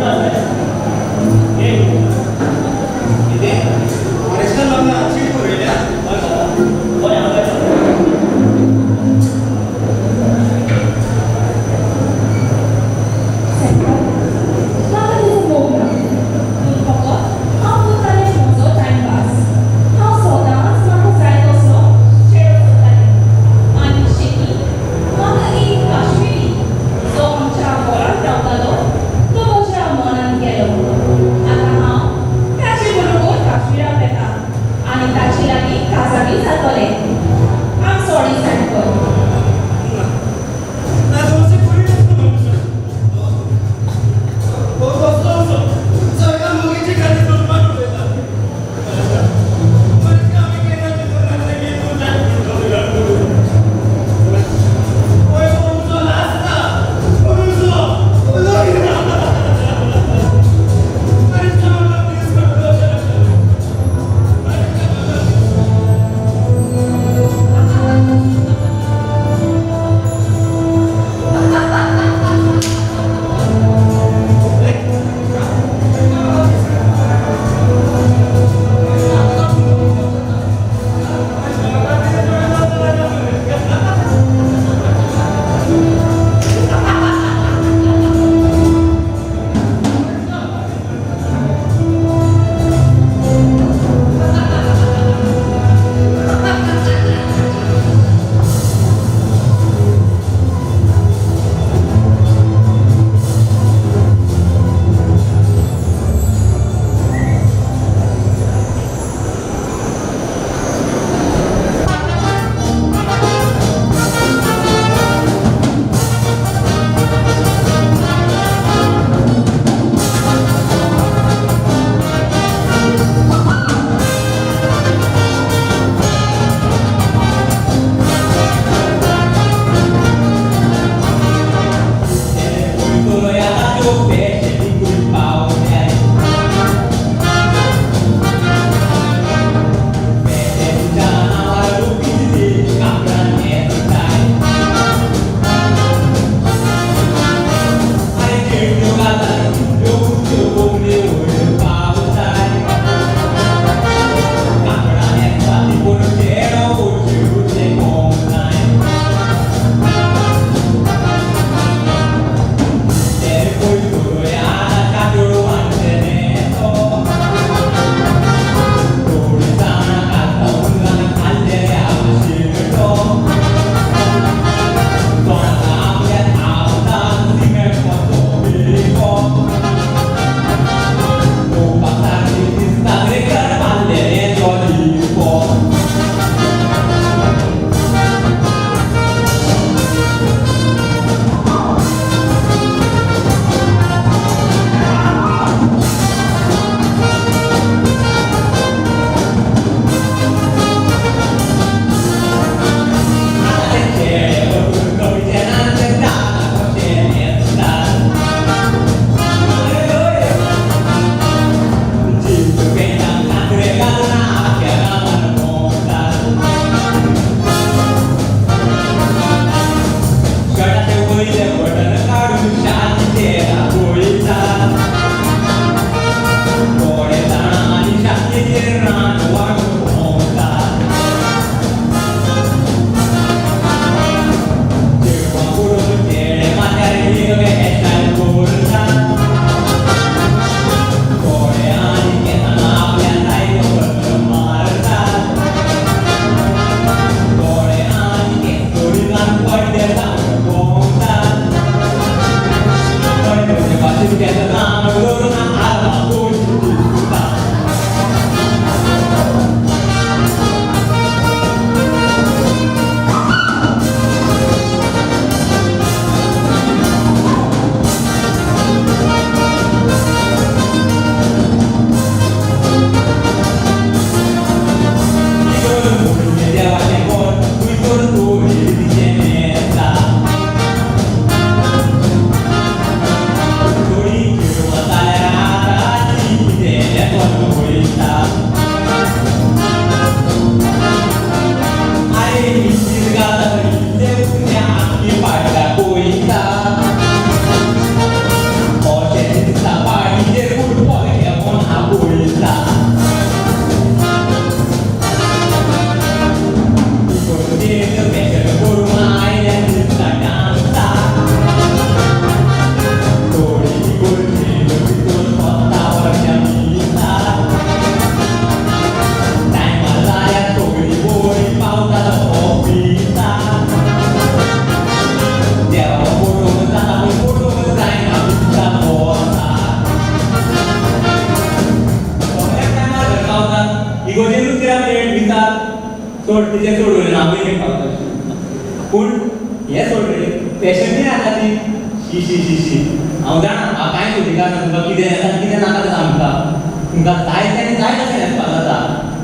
वता सायब. ये. कितें फॉरेस्टर लोकांक चीट बरयल्या? हय बाबा, हय हांव येता. म्हाका तुजो मोग ना, पूण फकत हांव करतालें म्हजो टायमपास. हांव सदांच म्हाका जाय तसलो चेडो सोदतालें आनी शेकी म्हाका एक काश्मिरी जो आमच्या घरांत रावतालो तो म्हज्या मनान. सोड तिचें सोड उरलें हांवूय एक पावता. पूण हें सोड रे, फॅशन कितें आतां ती. शी शी शी शी. हांव जाणा, हांव कांय सोदिना तुमकां कितें येता कितें नाका तें सांगता. तुमकां जाय तें आनी जाय तशें न्हेसपाक जाता.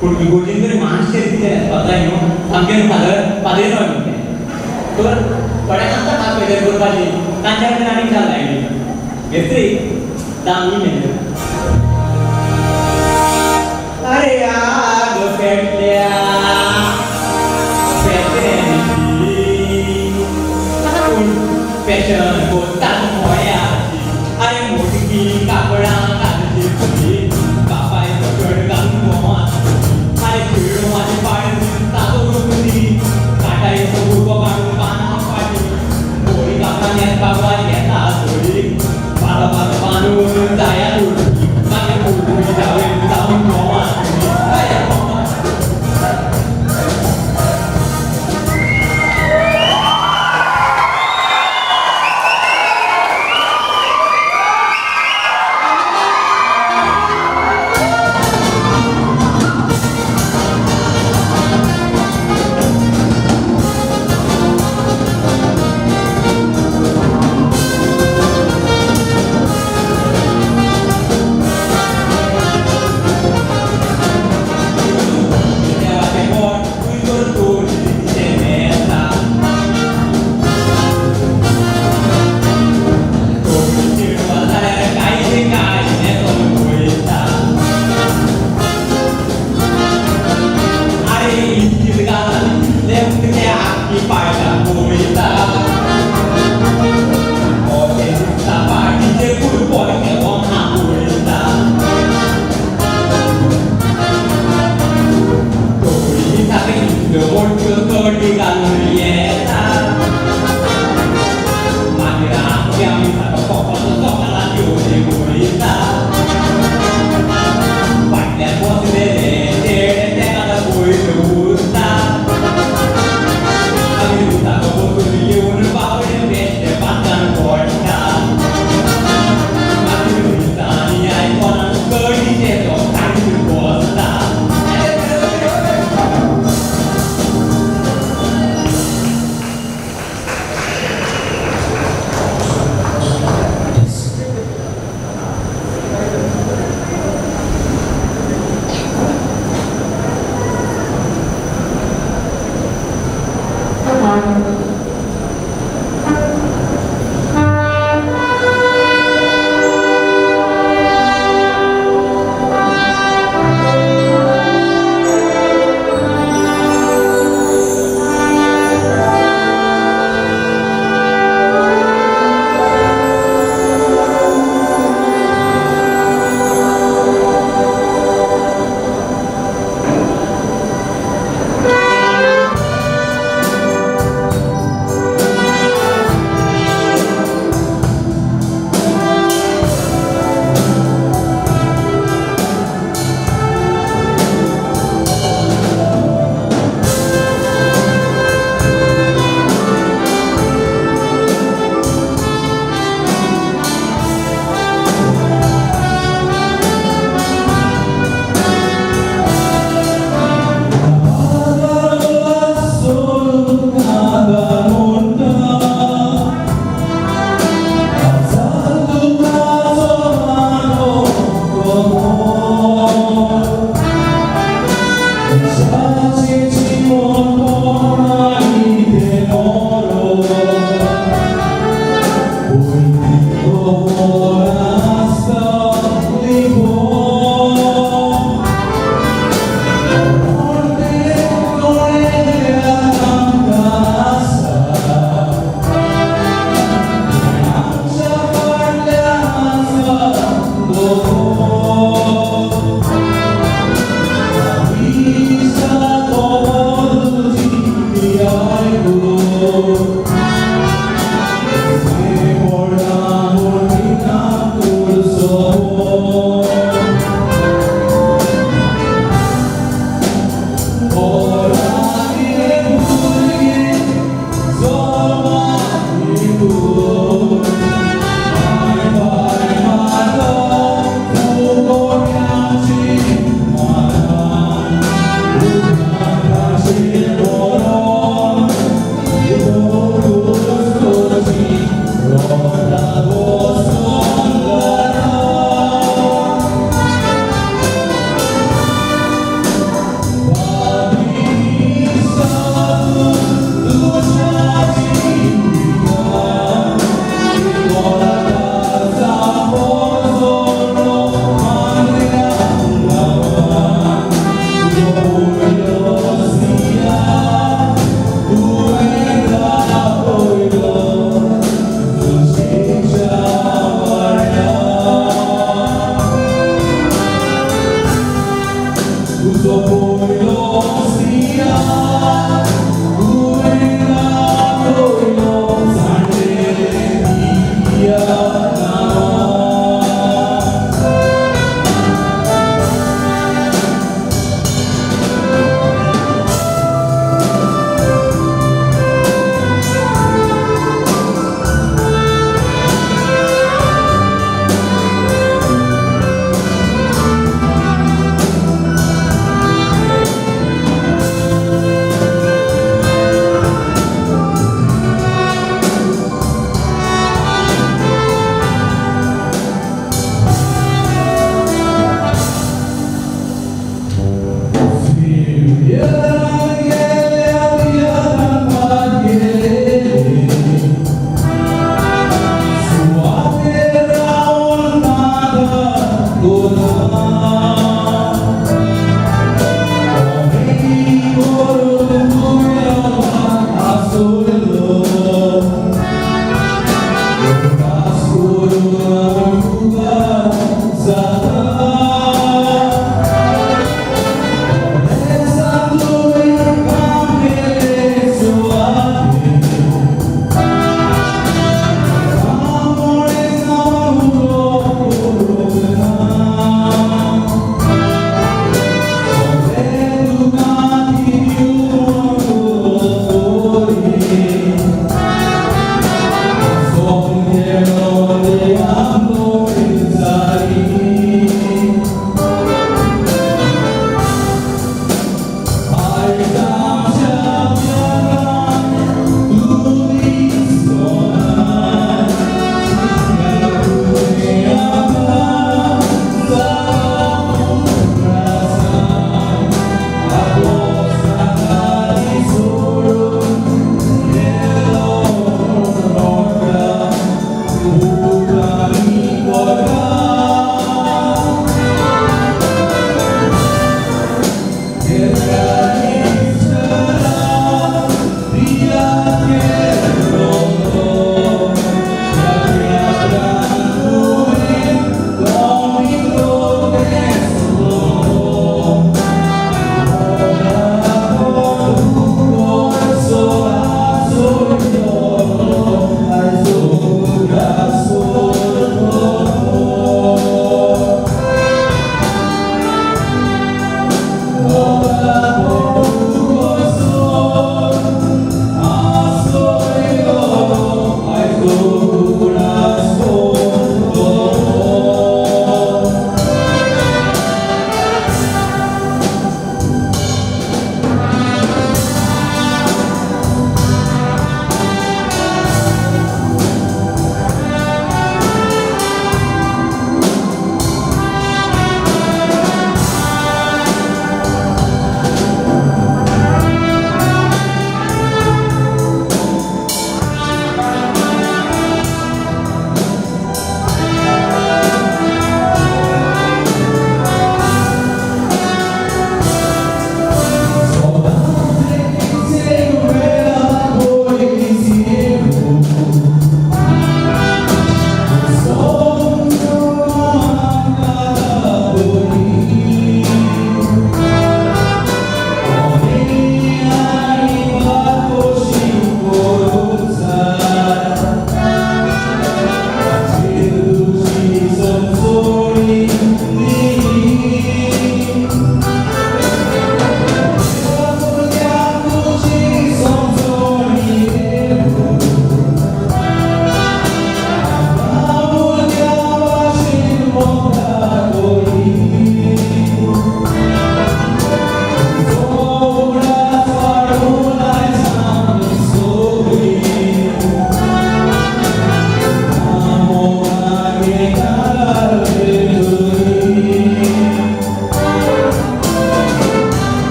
पूण इगोर्जीन तरी मातशें कितें न्हेसपाक जाय न्हू, सामकें फादर फादर न्हय तें. तर थोड्यांक आसता खास फॅशन करपाची, तांच्या खातीर आनीक चार लायनी. मेस्त्री, दामी मेजर. अरे आग पेटल्या पेटल्याची, पूण फॅशन कोत्ता मोयाची. अरे मोटकी कापडां घालची फुली, बापायचो शर्ट घालून भोंवा. अरे चेडवाची पाड दिसता तो रुपती, काटायचो बुरगो काडून पानां फाटी. होळी कापडां न्हेसपाक वाज येता थोडी, बारा बारा बांदून जाया उडकी. मागीर फुलकुटी जावन जावन भोंवा. अरे भोंवा.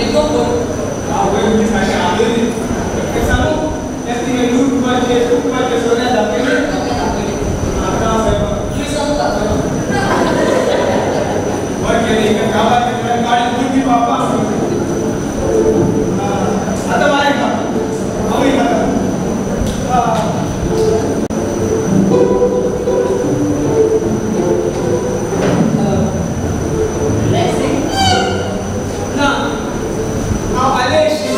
एकदम बरें. आवय तुजी सारकी आदली. तें सांगू तें तिणें लुटपाचें तुटपाचें सगळें दाखयलें. सगळें दाखयलें. आतां सायबा पुलिसांक दाखयलो. बरें केलें हिका काबार केलें गाडी बुद्धी बापा. आतां बाय खा हांवूय खाता. रिलॅक्सिंग? ना हांव आलेशी.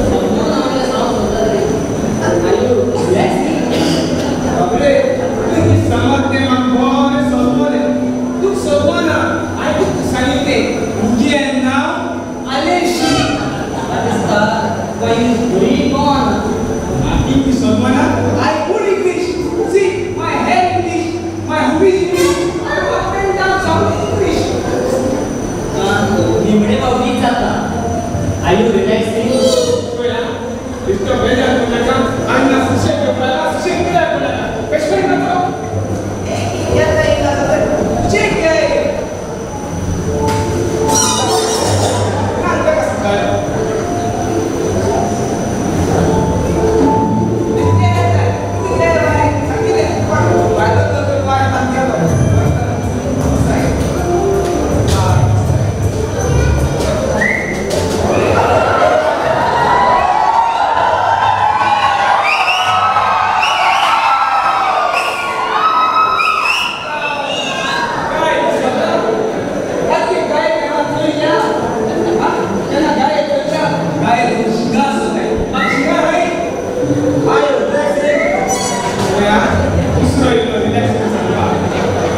समजून आमकां सांग सोदता रे. Are you relaxing? बाबरे तुमी सांगत तें म्हाका बरें समजलें. तूं समजना हांवें तुका सांगिल्लें म्हजें नांव आलेशी. म्हाका दिसता तुका इंग्लीश बरी कळना. English समजना. I good English. See, my hair English, my hobbies English, I up and down some English. निमणे फावटी जाता. Are you relaxing? पळया, इतको बेजार तुमच्या आनी ना सुशेग घेवपाक सुशेग कित्याक पडला कशें करता येता येता सुशेग घे. ना ताका सकाळी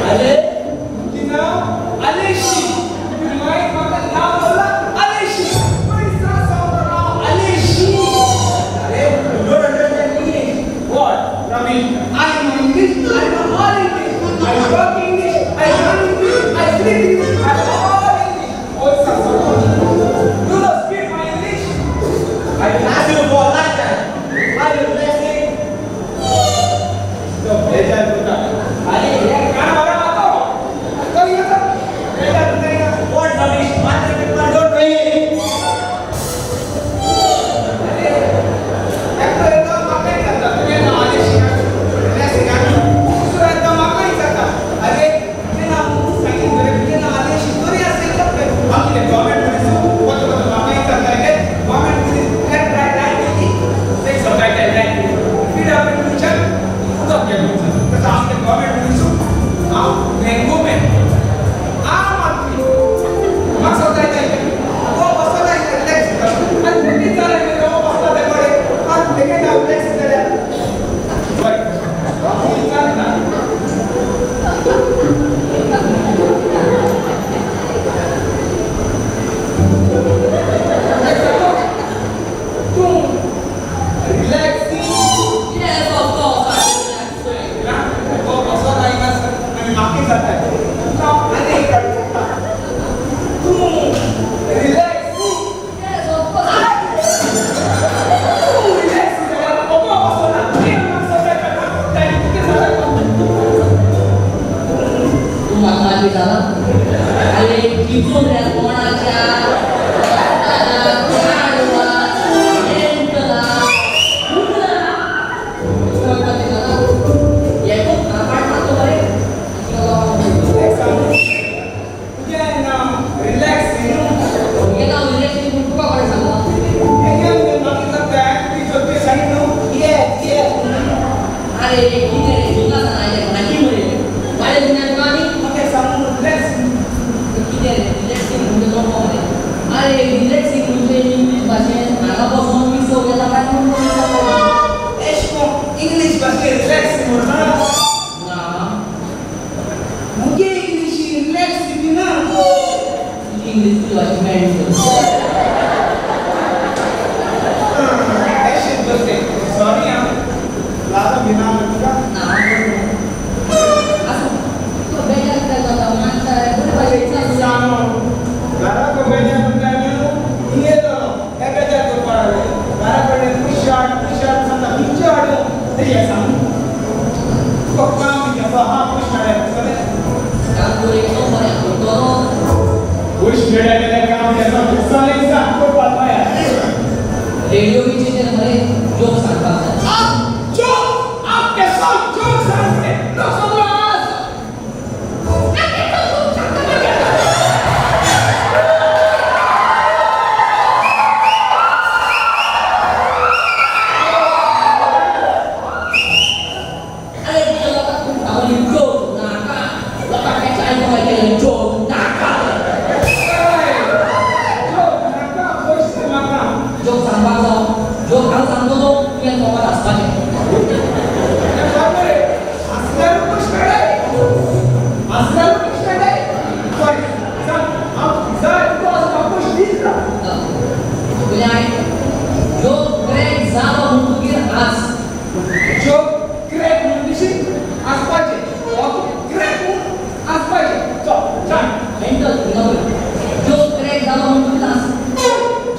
अरे आलेशी. आलेशी. अरे, you don't understand English. What? Ramesh, I know English, I know all English. I talk English, I learn English, I speak English, I know all English. All do not speak my English. I will ask you for last time. Are you relaxing? तो बेजार तुका. अरे, हे कान बरा मातो. करी आता. बेजार तुका. What rubbish? Mother people don't know English. अरे, एकटो येता म्हाका विचारता, तुजें नांव आलेशी रिलॅक्सिंग. दुसरो येता म्हाका विचारता, अरे तुजें नांव सांगीन मरे, तुजें नांव आलेशी तरी आसा इतलें. हांव कितें गव्हर्मेंट पुलीस? कोतो कोतो म्हाका विचारता. हे government police left right right केली एक सकाळी रायट फीड आप विचार उदक गेलो. तसं हांव कितें गव्हर्मेंट पुलीस? हांव मँगो मॅन आम आदमी. म्हाका सदां येता तो बसला रिलॅक्स आनी तेणी विचारलें, तो बसला ते कडेन आनी तेगे नांव रिलॅक्स जाल्यार बरें विचारता. तूं relaxing? Yes, of course, I'm relaxing. तो बसला आनी म्हाका जाता आनी एक तूं रिलॅक्सिंग? Yes, of course. तूं रिलॅक्स जाल्यार ओगो बसला ताणी कितें जाता? तूं म्हाका मागीर जाला. अरे कितून रे कोणाच्या तुजें नांव रिलॅक्सिंग? तुगे नांव रिलॅक्सिंग म्हूण तुका कोणें सांगलां? Yes, yes. अरे कितें रे तुका सांगलें भाजी मरे वाडे दिना तुका आनी कितें रे रिलॅक्सिंग म्हणजे तो मरे. अरे रिलॅक्सिंग म्हणजे इंग्लीश भाशेन हांगा बसून विसव घेता काय म्हूण कोण विचारता? इंग्लीश भाशेन रिलॅक्स म्हणना. ना. मुगे इंग्लीश रिलॅक्स ना. तुजी इंग्लीश तुजी भाशेन मेळ्ळी. सॉरी हां लाला बिना तुका. ना, आसूं. तुका बेजार कित्याक जाता मानता बरे भाशेन. सांगो घरा बेजार तुका न्हू इयेलो हे बेजार करपाक लागले. घरा कडेन पुश हाड पुश हाड सांगता खंयचे हाडूं ते सांग. तुका काम कितें आसा? हां, पुश हाड सगळें. काम कर एकदम बरें करतलो. पयशे मेळ्ळ्या काम केन्ना दिसांनी दिसा करपाक जाय. रेडियो बीचेर मरे जोक सांगपाक जाय. आप जोक, आप केसो जोक सांगते, लोक सगळो आज. अरे तुझ्या लोकांक खूब सांगून जोक नाका, लोकांक हेच आयकूंक आयकलें जोक नाका. जोक नाका, पयशे नाका. जोक सांगपाक जावो, जोक हांव सांगतो तो तुवें मोबायल आसपाचें. आसल्यार पयशे मेळ्ळे, आसल्यार पयशे मेळ्ळे. सॉरी, सांग, हांव जाय तुका आसता पयशे दीत ना. तुजें आयक, जोक क्रॅक जालो म्हणटकीर हांस. जोक क्रॅक म्हणून दिशी आसपाचें, ओके, क्रॅक म्हणून आसपाचें. चल सांग. मेंटल हिंगा पळय, जोक क्रॅक जालो म्हणटकीर हांस.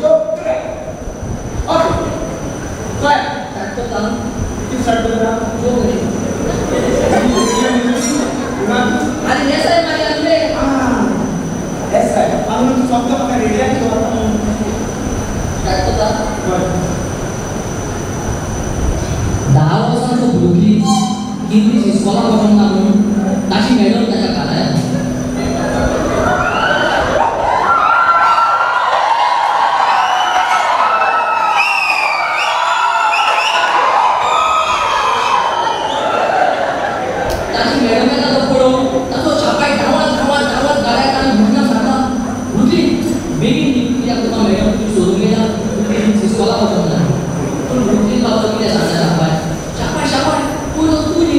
जोक क्रॅक, ओके, काय स्टार्ट करता. कितें स्टार्ट करता? जोक रे. अरे नेसाय मागीर रे. एस I हांव तूं फक्त म्हाका रेडियाक दवरता म्हणून. स्टार्ट करता. 10 वर्सांचो भुरगीं इंग्लीश इस्कोलाक वचोंक ना म्हणून ताची मॅडम ताच्या कानार येता. ताची मॅडम येता तो पळोवन ताचो शापाय धांवत धांवत धांवत गाड्याक आनी भुरग्यांक सांगता, भुरगीं बेगीन न्ही, कित्याक तुका मॅडम तुजी सोदूंक येयला, तूं इस्कोलाक वचोंक ना. पूण भुरगीं बाबा कितें सांगता, शापाय शापाय शापाय, पयलो तूं न्ही.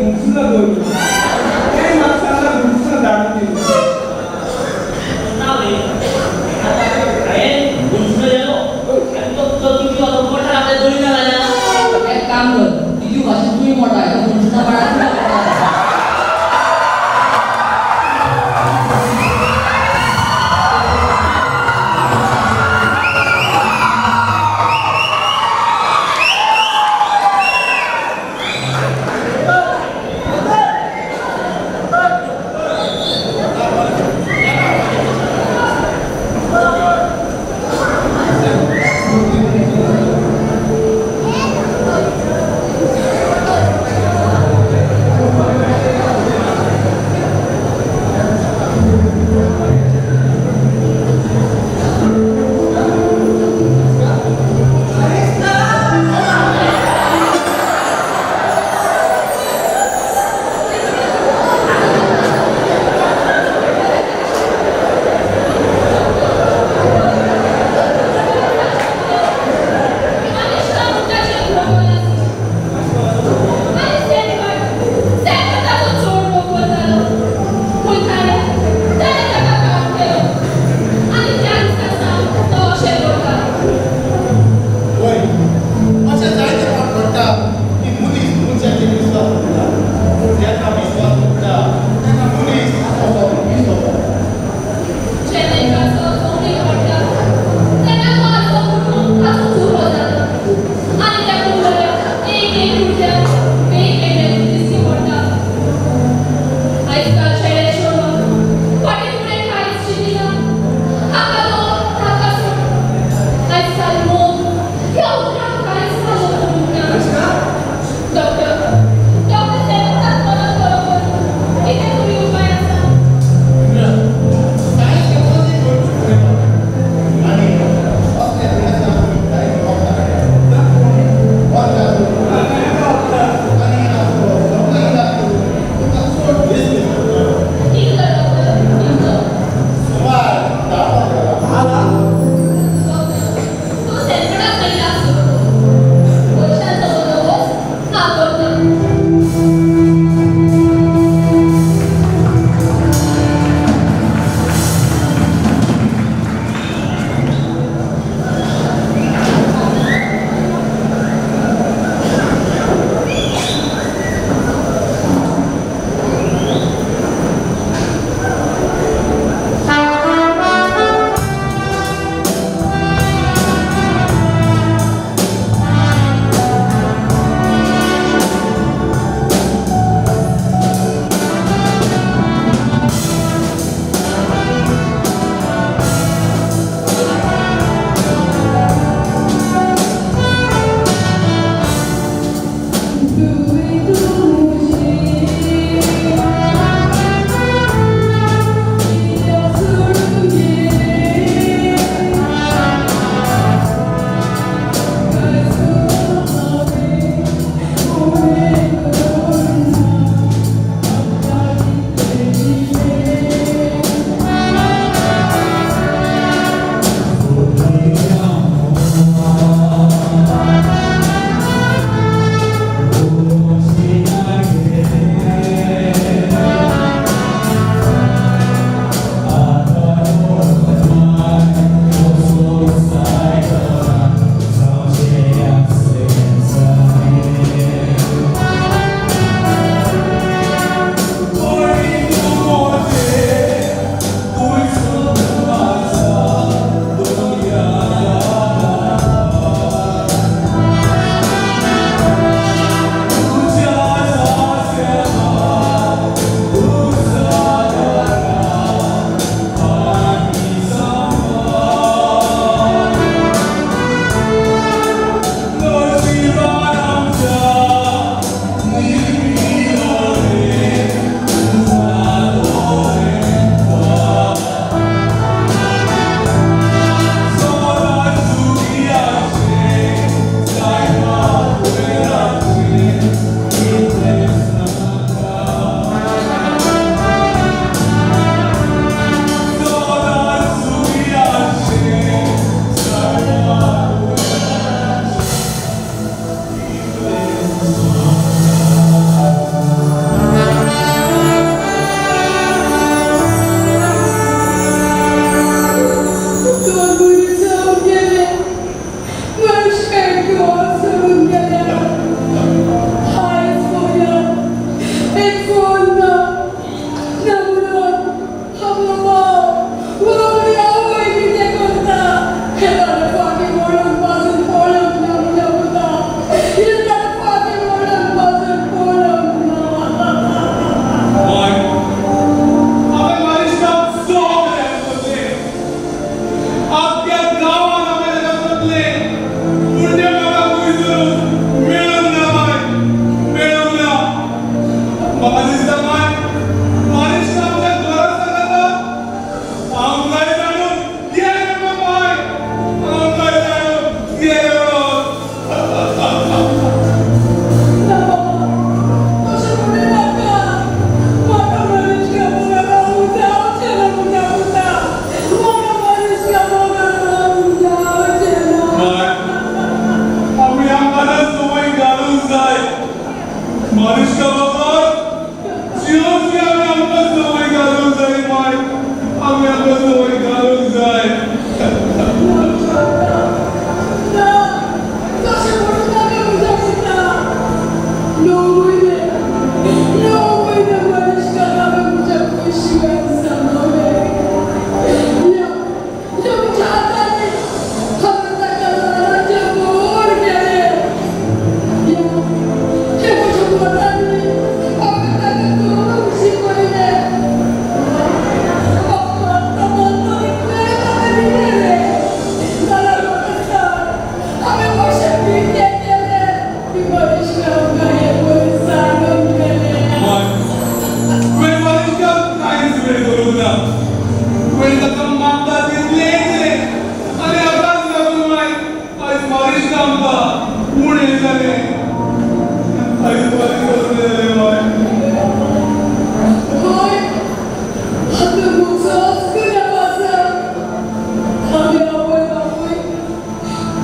गुणसुनां दवरलीं. तें म्हाका सांगलां गुणसुनां धाडून दी. ना रे. आतां हांवें गुणसुणो गेलो आनी तो तो तुजी आतां मोठा आपल्या दोळीना जाल्यार. एक काम कर, तिजू भाशेन तूंय मोठो आहे, तो गुणसुणा पाडा तुका मोठो.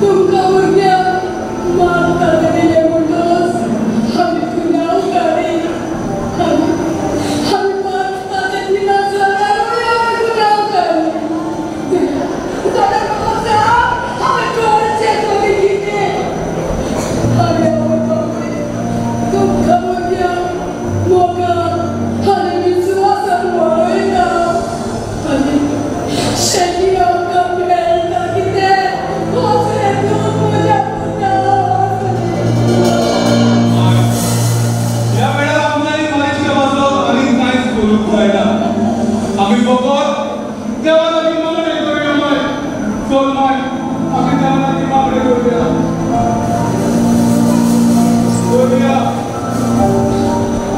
तुमकां भुरग्यांक मारता दिले म्हणटकच आमी गुन्यांवकारी. आमी आमी मारता दिना जाल्यारूय आमी गुन्यांवकारी. जाल्यार म्हाका सांग, हांवें करचें तरी कितें? आरे आवय बापूय, तुमकां भुरग्यांक मोगान आनी विस्वासान वाडयता आनी शेकी आमकां मेळटा कितें? असलें दूख म्हज्या पुता, असलें. ह्या वेळार आमच्यांनी मालिश वाचो आनी कांयच करूंक जायना. आमी फकत देवा लागीं मागणें करुया माय. चल माय, आमी देवा लागीं मागणें करुया करुया.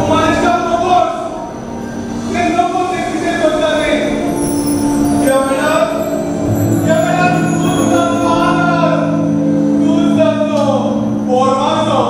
मालिशा फकत ते नको ते कितें करता ते. ह्या वेळार, ह्या वेळार तूं जातलो आदार, तूं जातलो पोरवाचो.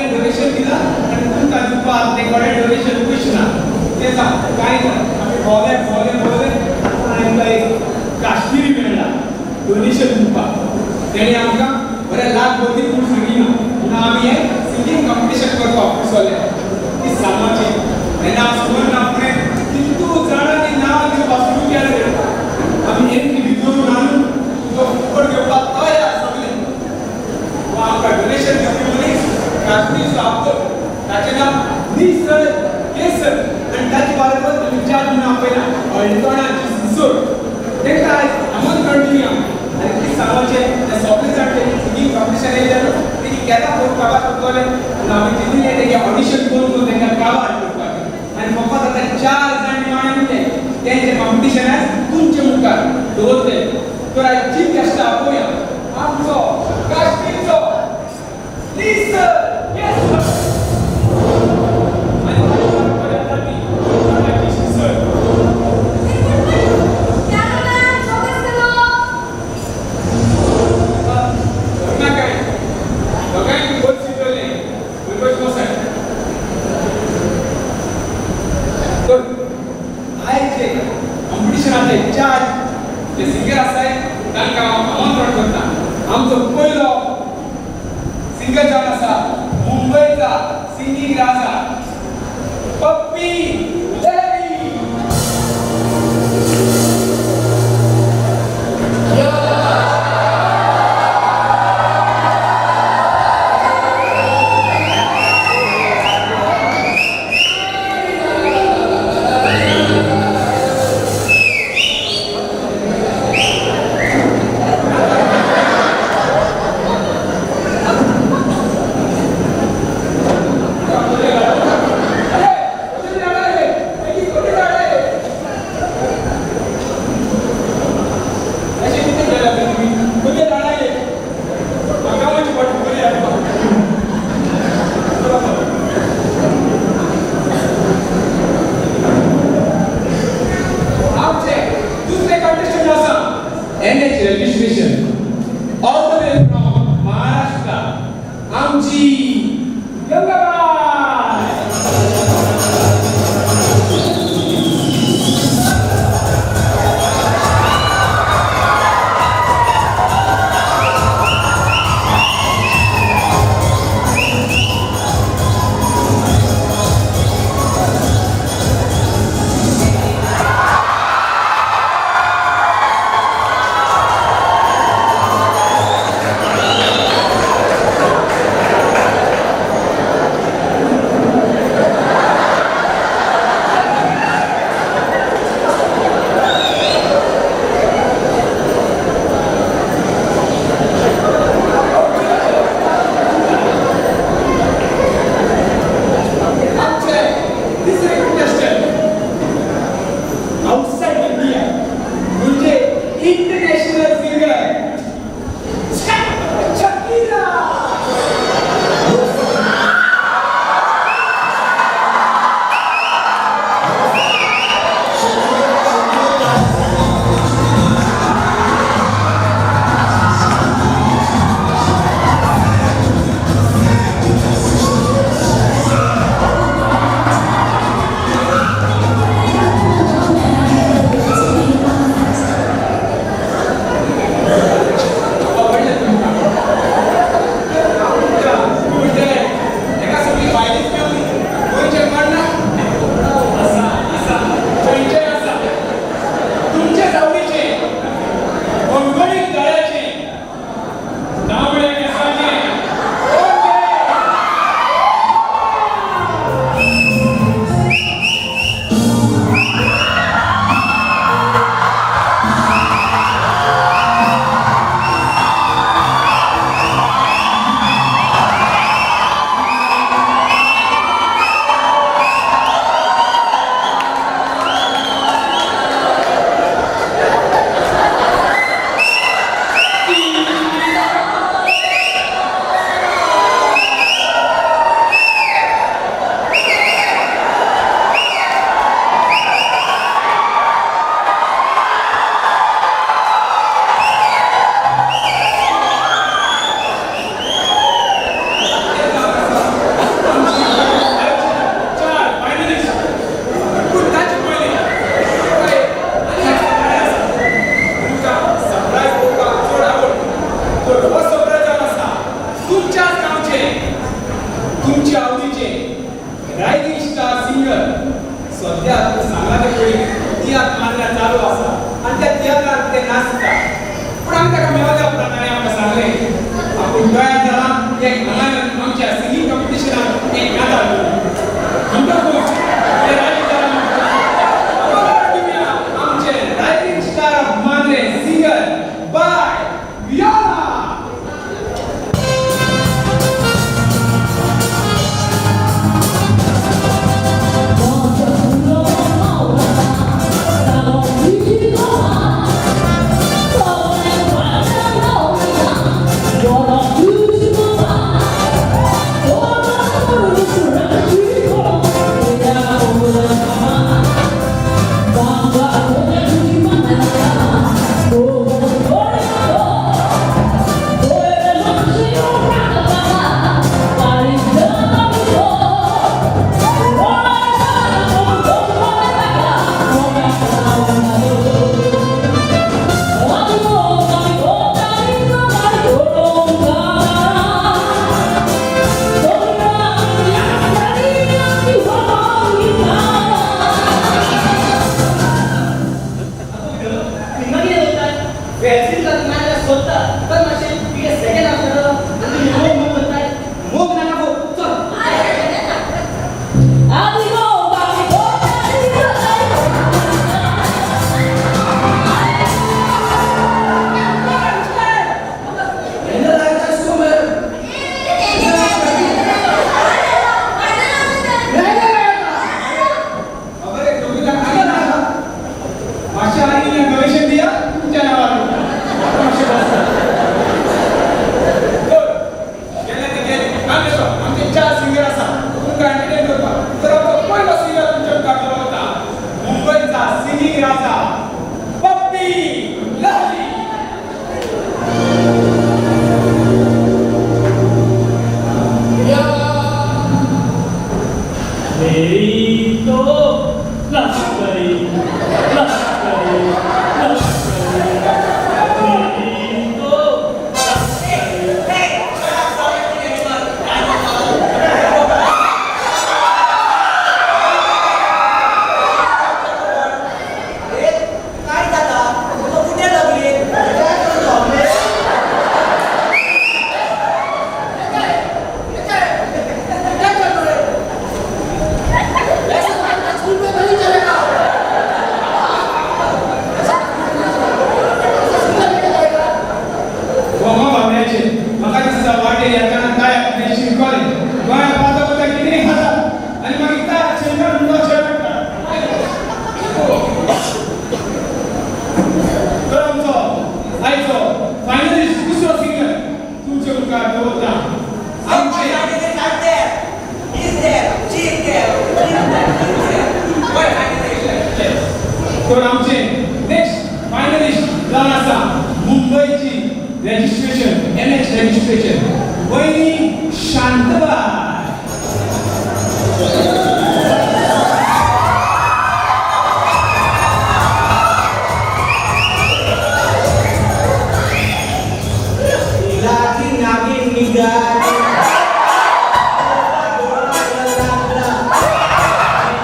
सगळें डोनेशन दिलां आनी तुमकां दिवपाक तें कोणें डोनेशन पयशे ना. तें जावं कांय ना, आमी भोंवले भोंवले भोंवले आनी आमकां एक काश्मिरी मेळ्ळा डोनेशन दिवपाक. तेणें आमकां बरें लाख भर दी पूण सांगिना. म्हणून आमी हें सिंगींग कॉम्पिटिशन करपाक फुसवलें. ती सांगपाचें हें नांव सुमन ना फुडें कितू जाणांनी नांव दिवपाक सुरू केलें. आमी एंट्री भितर हाडून तो फुकट घेवपाक तयार सगळे. वा आमकां डोनेशन दिवपी मनीस काश्मीरचो आपलो, ताचें नांव निसर केसर आनी ताचे बाराबर आमी चार म्हणून आपयला हळदोणाची सिसोड. तांकां आयज आमंत्रण दिवया. आनी कितें सांगपाचें, ते सगळे जाण ते सिंगींग कॉम्पिटिशन येयले तेणी केदा फोन काबार करतले पूण आमी चिंतिल्लें तेंगे ऑडिशन करून तांकां काबार करपाचें. आनी फकत आतां चार जाण निमाणे उरले, तेंचें कॉम्पिटिशन आयज तुमचे मुखार दवरतले. तर आयज चीफ गेस्ट आपोवया आमचो काश्मीरचो निसर केसर आनी ताची सिसोड. नाकाय दोगांयक बोथ शिकयलें पयस बसाय. तर आयचे कॉम्पिटिशनाचे चार जे सिंगर आसाय तांकां हांव आमंत्रण करता. आमचो पयलो सिंगर जावन आसा मुंबयचा सिंगींग राजा पप्पी लहरी. आमचे रायझिंग स्टार सिंगर. सद्या तुका सांगला ते पळय, तियात्र मांद्र्यां चालू आसा आनी त्या तियात्रांत ते नाचता. पूण आमी ताका मेळ्ळ्या उपरांत ताणें आमकां सांगलें, आपूण तयार जाला एक हांगा आमच्या सिंगींग कॉम्पिटिशनाक एक गाता म्हणटकूच ते राजी जाला. आमचे rising star of Mandrem singer bye Viola. मोग नाका गो, चल. खबर आहे दोघीला काय ना मातशें आनी डोनेशन दिया तुमच्या नावार. मातशें बसता तर गेले ते गेले. आमी आमचे चार सिंगर आसा तुमकां एंटरटेन करपाक. तर आमचो पयलो सिंगर तुमच्या मुखार दवरता, मुंबयचा सिंगींग राजा पप्पी लहरी. मेरी तो लग गई, लग गई, लग गई, मेरी तो लग गई. काय जाता? तुका कुठे लागली? काय करतो? क्या कर रहे? ऐसे स्कूल में नहीं चलेगा. ऐसा सिंगर लेके जाएगा. गोमा बाबऱ्याचे म्हाका दिसता वाटेर येतना काय आपणें शिकलें गोंया पावता पावता कितें खाता आनी मागीर काय शेणकार म्हणून शेण पडटा. तर आमचो आयचो फायनलिस्ट दुसरो सिंगर तुमचे मुखार दवरता, आमचे He's there, she's there, she's there, he's there. What? तर आमचे नेक्स्ट फायनलिस्ट जावन आसा मुंबयची रजिस्ट्रेशन एनएच रजिस्ट्रेशन वयनी शांतबाय. लागी नागिन निघाली,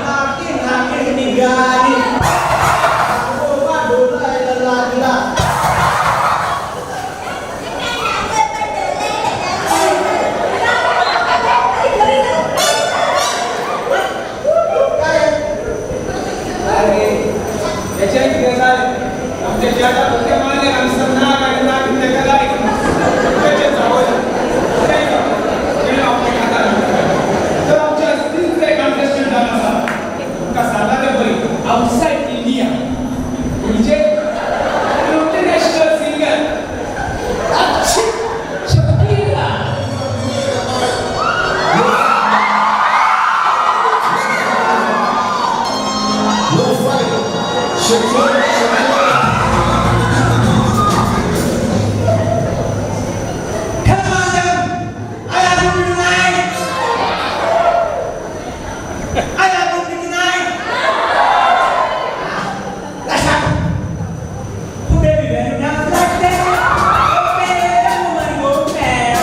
लागी नागिन निघाली, आजोबा डोलायला लागला. काय? अरे, याच्याने कितें जालें, आमच्या जगात ते मारले हांगसर नाग आनी नाग तेका लायक तेचें जावं. तर आमच्या तिसरे कंटेस्टंट जावन आसा, तुमकां सांगला ते पळय, आउटसायड इंडिया म्हणजे international singer Shakira. No fight. Shakira, Shakira. Come on, them. I have you tonight. I have you tonight. Let's have. Baby, when you dance like that, oh, baby, woman go mad.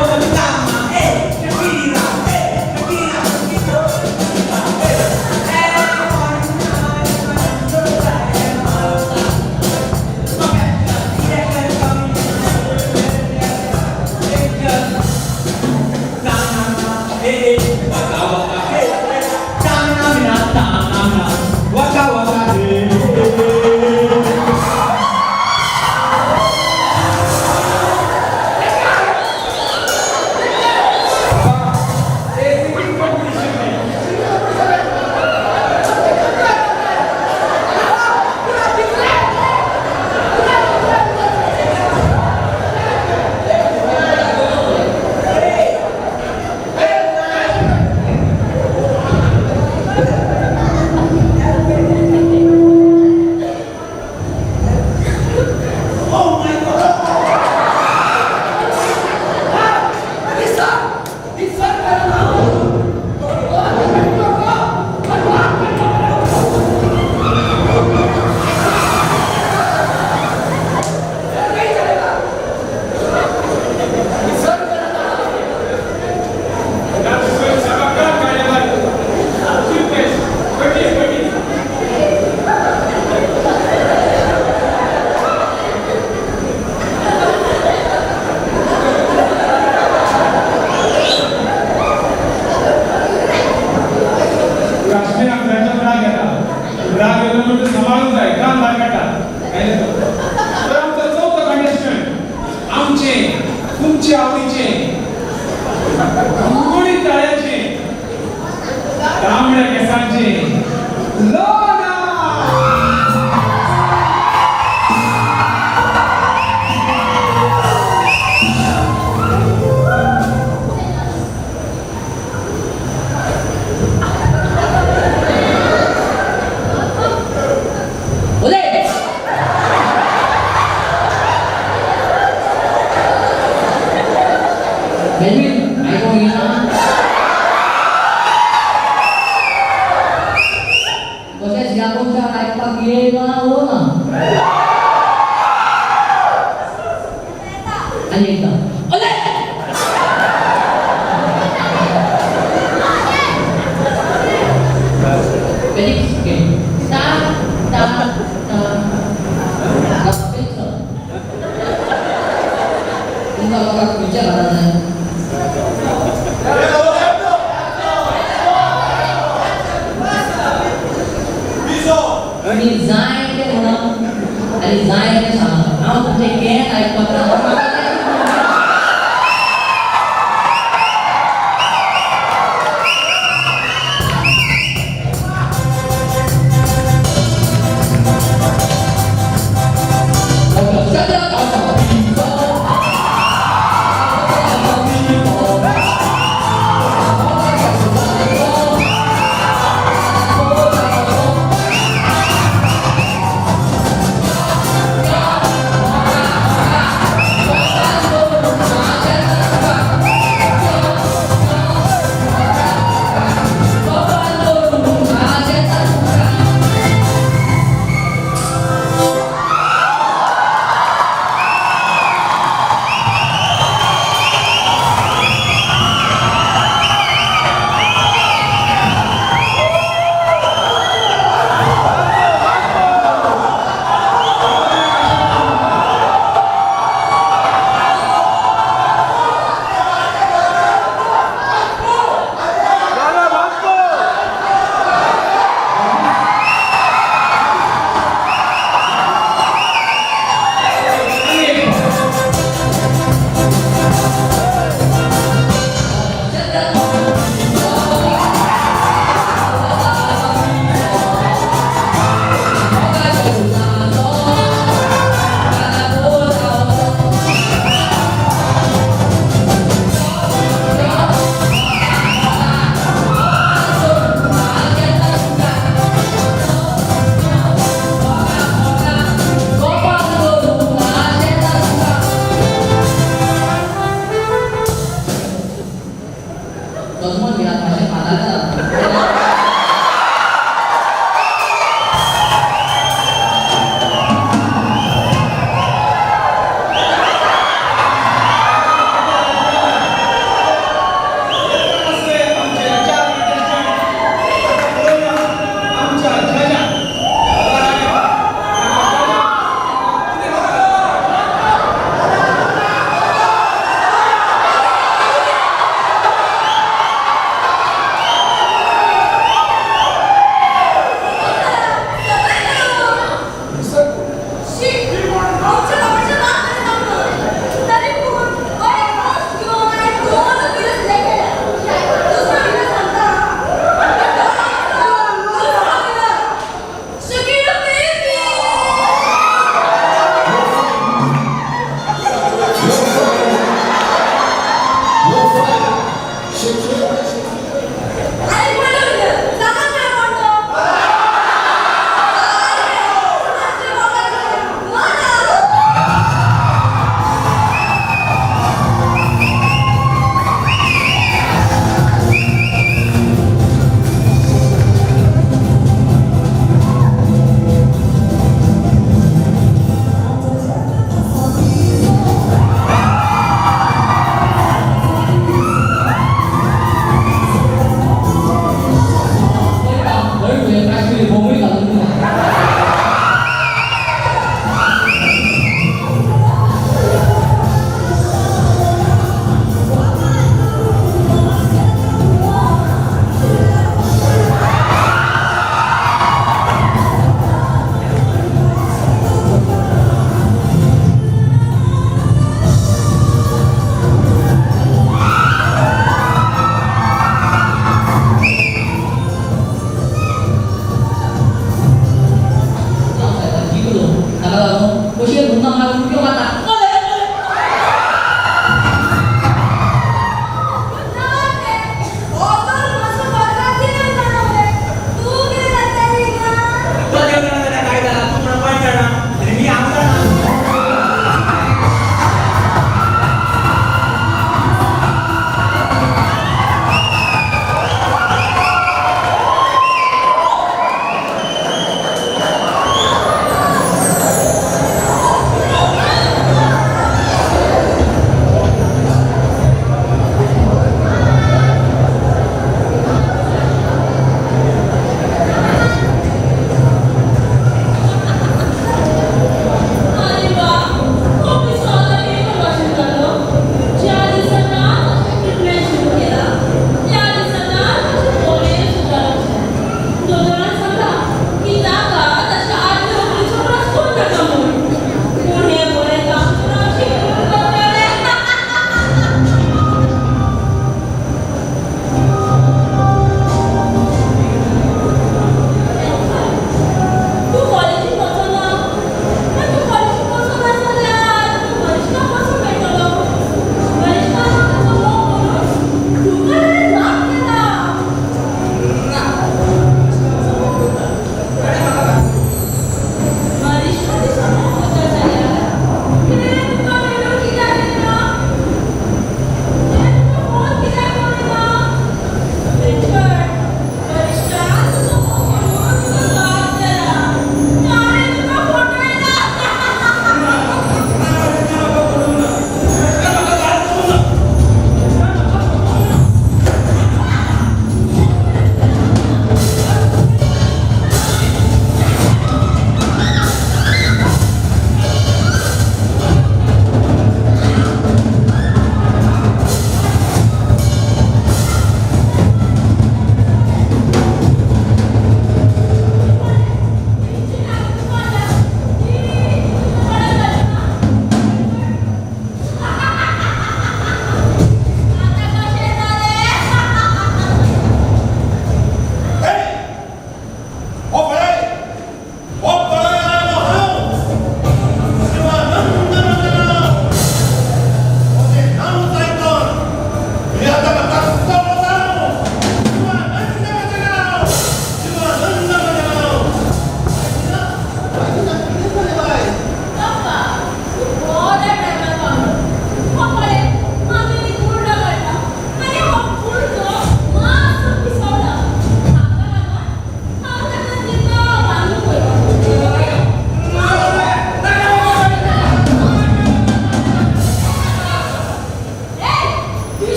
Oh, come, hey, Shakira, hey, Shakira. गावात. काश्मीराक जायतो राग येता. राग येतो म्हणून सांबाळूंक जाय, कान भायर काडटा. तर आमचो चवथो कंटेस्टंट, आमचे तुमचे आवडीचे, गुळगुळीत ताळ्याचे, तांबड्या केसांचे लोना. ओले बेंजमिन, आयकोंक येना? तशेंच ह्या मनशाक आयकपाक येना वो ना. आनी एकदां ओले. Felix, okay. Ta, ta, ta. Felix, तुमकां लोकांक खंयच्या घरांत जाय? तुमी जाय तें म्हणा आनी जाय तें सांगा, हांव तुमचें केंस आयकपाक ना. म्हाका तें. जल्मोन घेयात मातशें फादार. असले आमचे चार कंटेस्टंट. पळोवया आमच्या जजाक.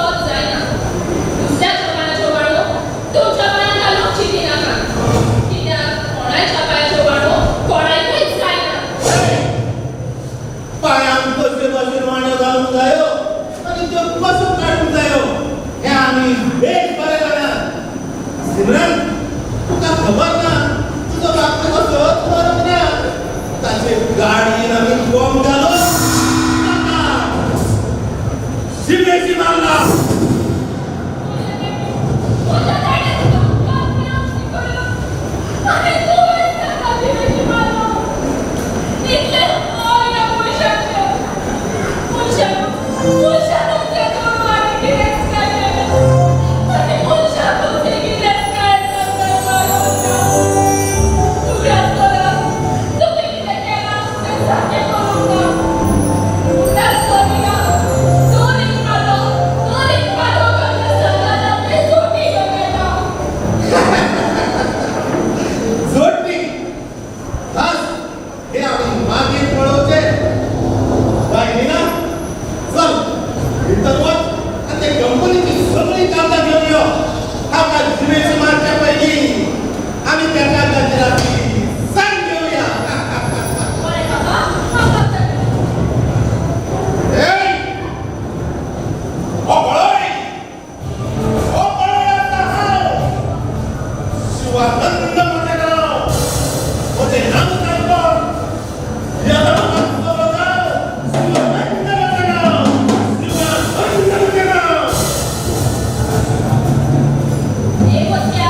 पावत जायना. दुसऱ्याच्या पांयाच्यो वाणो तुमच्या पांयान घालूंक चिंतिनाका, कित्याक कोणायच्या पांयाच्यो वाणो कोणायकूच जायना. पायांक कशे भाशेन वाण्यो घालूंक जायो आनी त्यो कसो काडूंक जायो हें आमी बेस बरें जाणात. सिमरन, तुका खबर ना, तुजो बापूय कसोच मरूंक ना. ताचे गाडयेन आमी बॉम्ब घालून ताका जिवेशी मारला. म्हज्या डॅडीन तुमकां शिकयलो आनी तुवें ताका जिवेशी मारलो. इतलें मोग ह्या मनशाचें. मनशानूच तें करूं आनी कितेंच कांय केलें आनी मनशाकूच तें कितेंच कांय करपाक ना. उगडास करा, तुमी कितें केलां तें सारकें करूंक ना. उगडास करिना, दर एक पालो, दर एक पालो आमच्या सरकारान ते जोडणी मेळटा. जोडणी हास, हे आमी मागीर पळोवचे. बाय मीना, चल भितर वच आनी ते कंपनीची सगळीं कागदां घेवन यो. आमकां जिवेशी मारच्या पयलीं आमी त्या कागदाचेर आपली सायन घेवया. बरें बाबा, हांव कागदां. ए, हो पळय, हो पळय, आतां हांव शिवानंद म्हजें नांव. म्हजें नांव सांगता. हे आतां म्हाका खबर आसा. शिवानंद म्हजें नांव, शिवानंद म्हजें नांव. एक वस्त्या.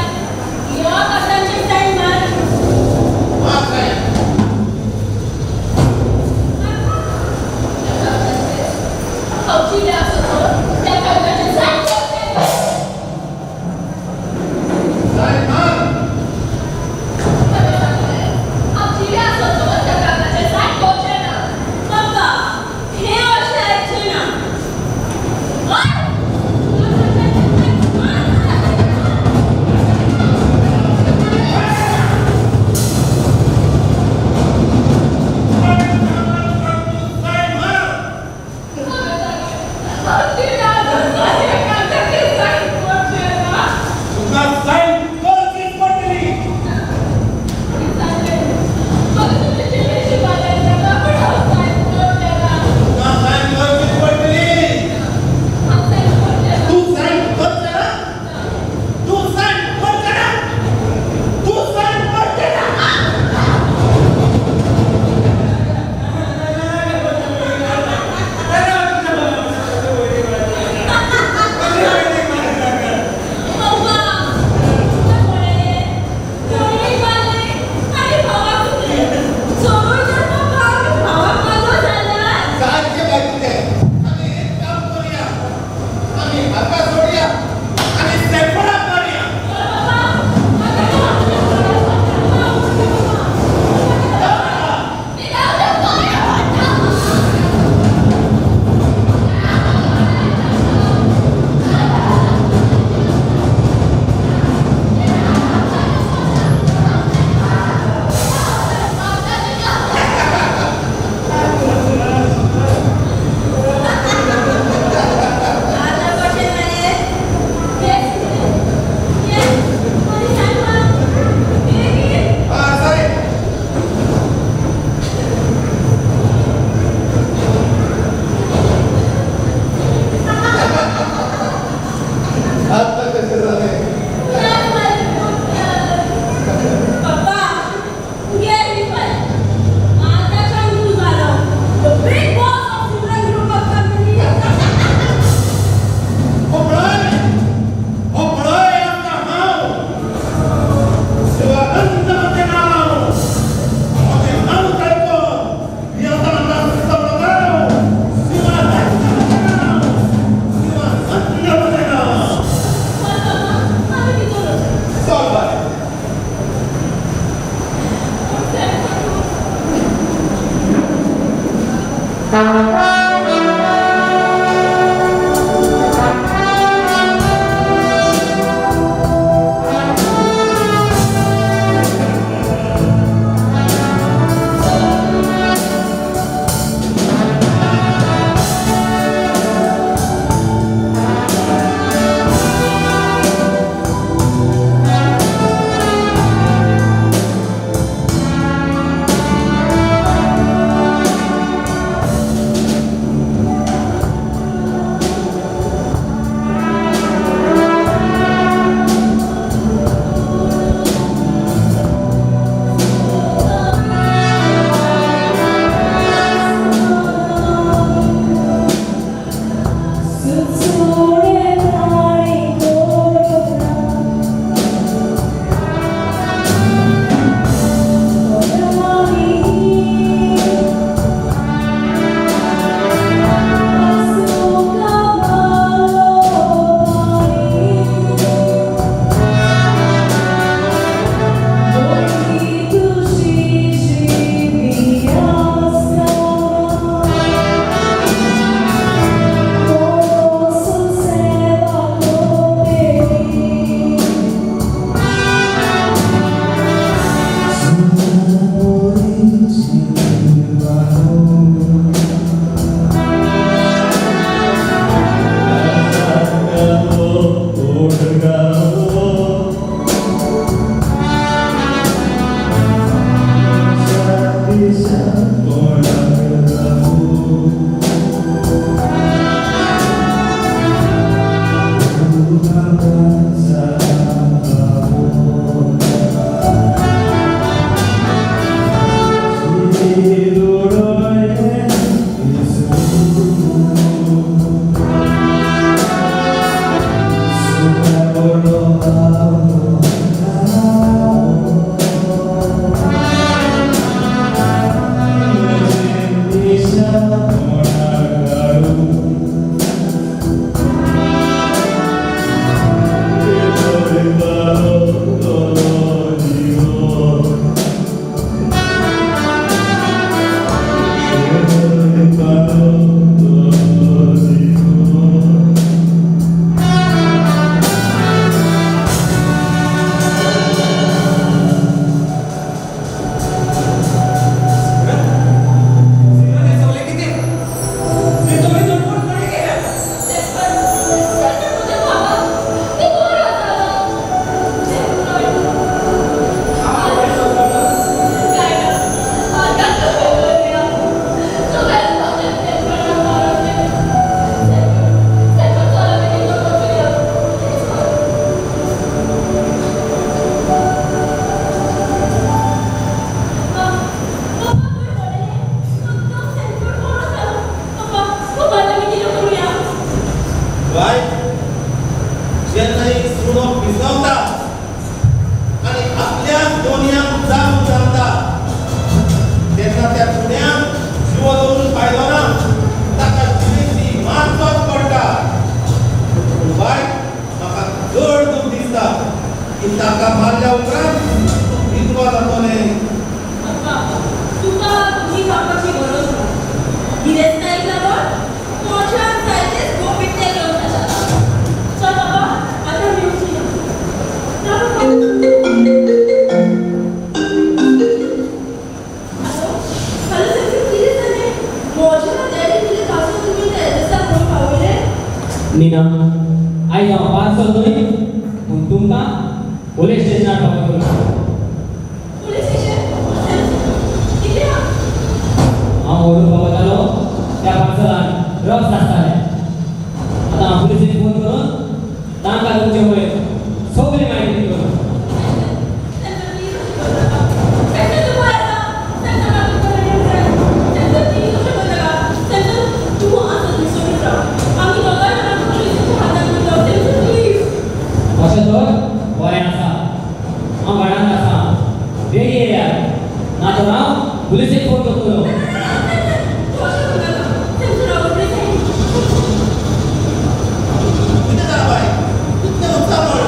नीना आयज हांव पार्सल न्हय पूण तुमकां पोलीस स्टेशनार पावयतलो. पुलीस स्टेशन कित्याक? हांव व्हरून पावयतालो त्या पार्सलान ड्रग्स आसताले. आतां हांव पुलिसेक फोन करून तांकां तुमचे वयर सगळी म्हायती दितलो. अशें तर बरें आसा, हांव घरांत आसा, बेगीन येयात ना तर हांव पुलिसेक फोन करतलो. कितें जालां बाय, इतलें उत्साह?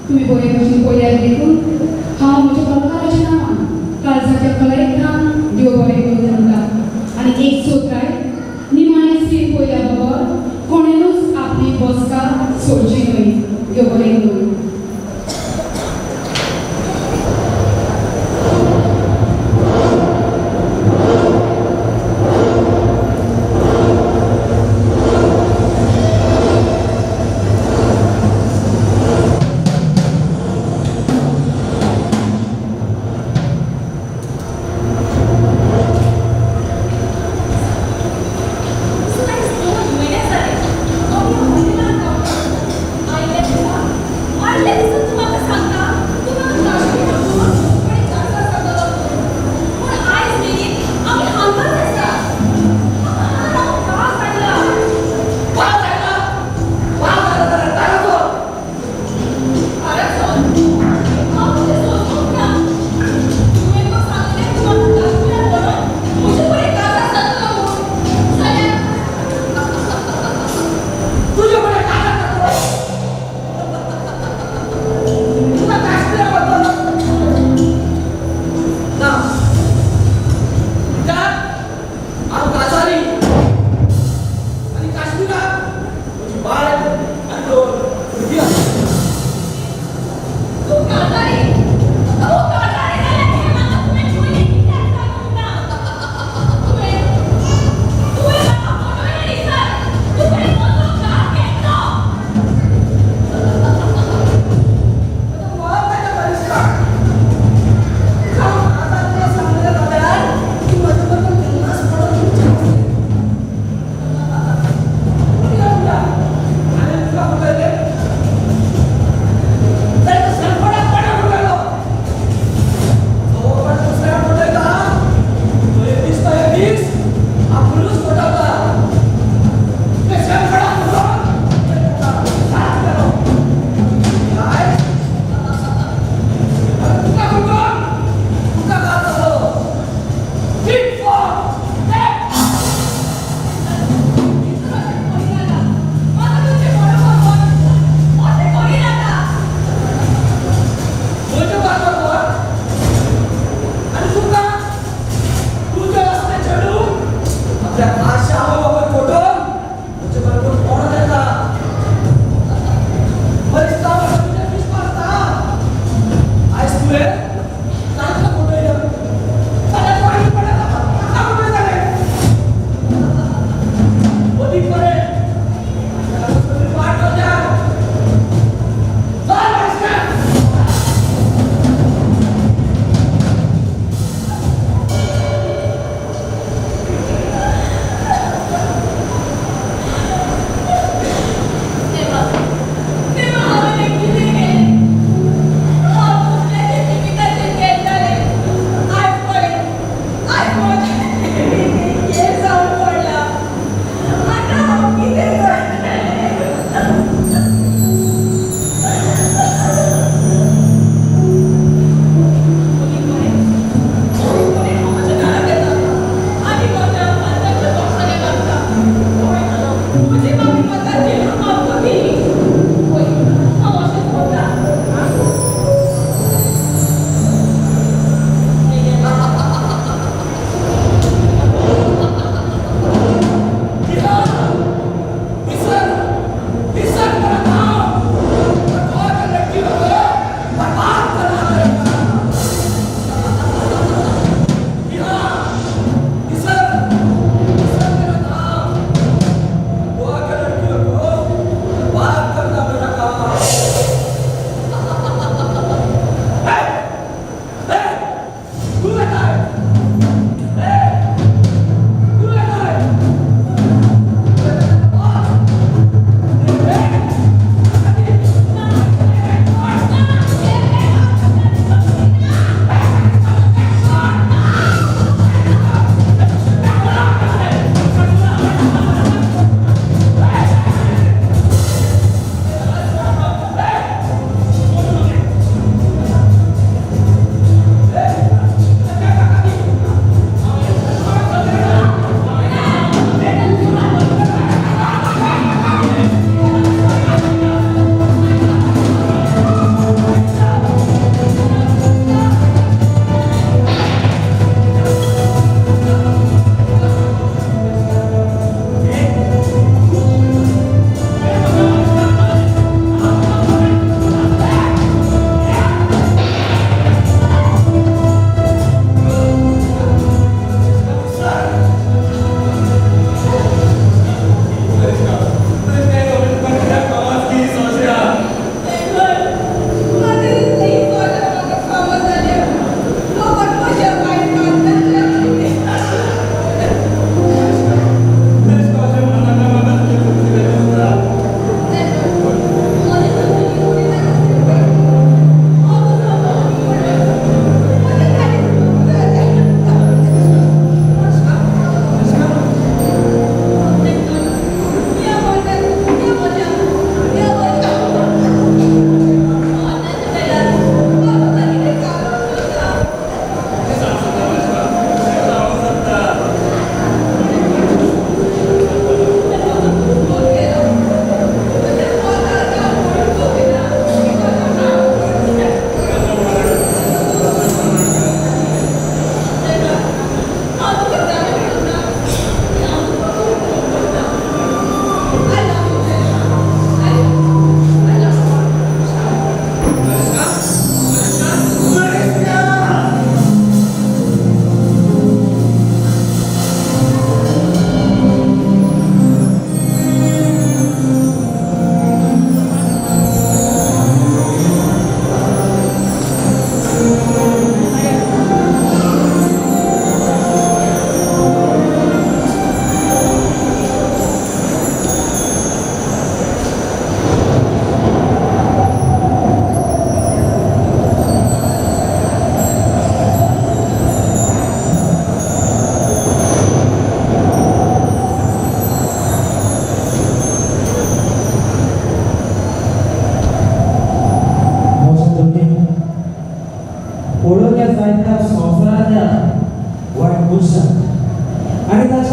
तुमी बरे भशेन पळयात देखून हांव म्हज्या पलकाराच्या नांवान काळजाच्या कलयतान देव बरें करूं म्हणटा. आनी एक सोत्राय निमाणे सीन पळयल्या बगर कोणेनूच आपली बसका सोडची न्हय. देव बरें करूं.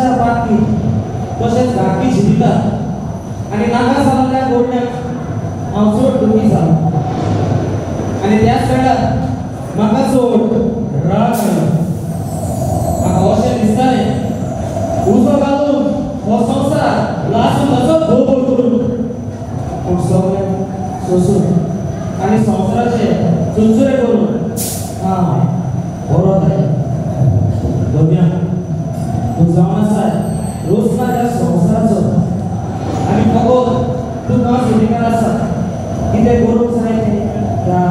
रस्त्यार पातकी तशेंच घातकी जिविता आनी नाका जाल्ल्या गोडण्याक हांव चड दुखी जालो आनी त्याच वेळार म्हाका चड राग आयलो. म्हाका अशें दिसतालें उजो घालून हो संवसार लासून असो गोबर करून, पूण सगळें सोसून आनी संवसाराचे चुरचुरे करून हांव बरो जालें. दम्या, तूं जावन आसाय रोसना ह्या संवसाराचो आनी फकत तूं ना सुटिकार आसा कितें करूंक जाय तें ह्या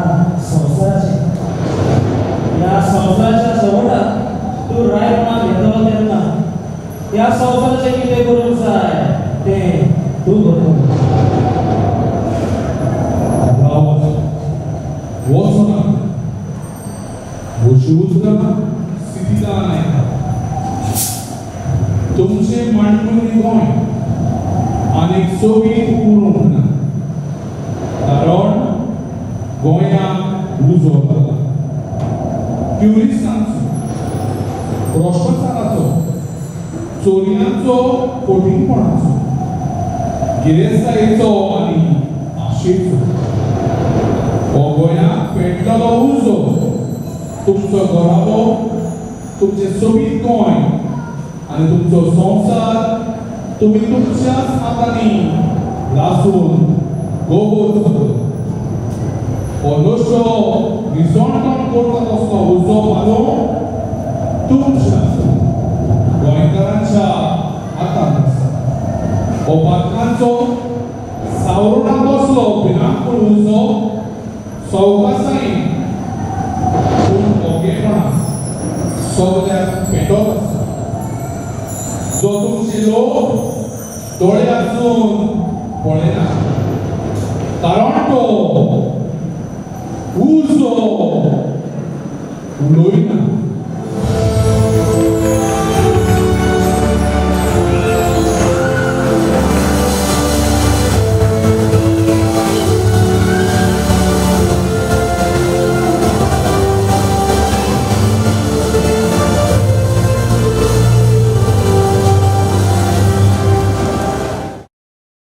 संवसाराचें. ह्या संवसाराच्या शेवटाक तूं रायपणाक येतलो तेन्ना ह्या संवसाराचें कितें करूंक जाय तें तूं करतलो. रावत वचना म्हजी उतरां सिद्धिदान आयका. तुमचें माणकुलें गोंय आनीक सोबीत उरूंक ना, कारण गोंयांक उजो लागला. ट्युरिस्टांचो, भ्रश्टाचाराचो, चोरयांचो, फटींगपणाचो, गिरेस्तायेचो आनी आशेचो हो गोंयांक पेटलेलो उजो तुमचो घराबो, तुमचें सोबीत गोंय आनी तुमचो संवसार तुमी तुमच्याच हातांनी लासून गोबोर जातलो. हो नशो निसणटण करता तसलो उजो मारून तुमच्या गोंयकारांच्या हातांत आसा. हो पातकांचो सावरणां तसलो भिरांकूळ उजो सवकासायेन पूण ओगेपणान सगल्याक पेटत आसा, जो तुमचे लोक दोळे आसून पळयना, कारण तो उजो उलयना.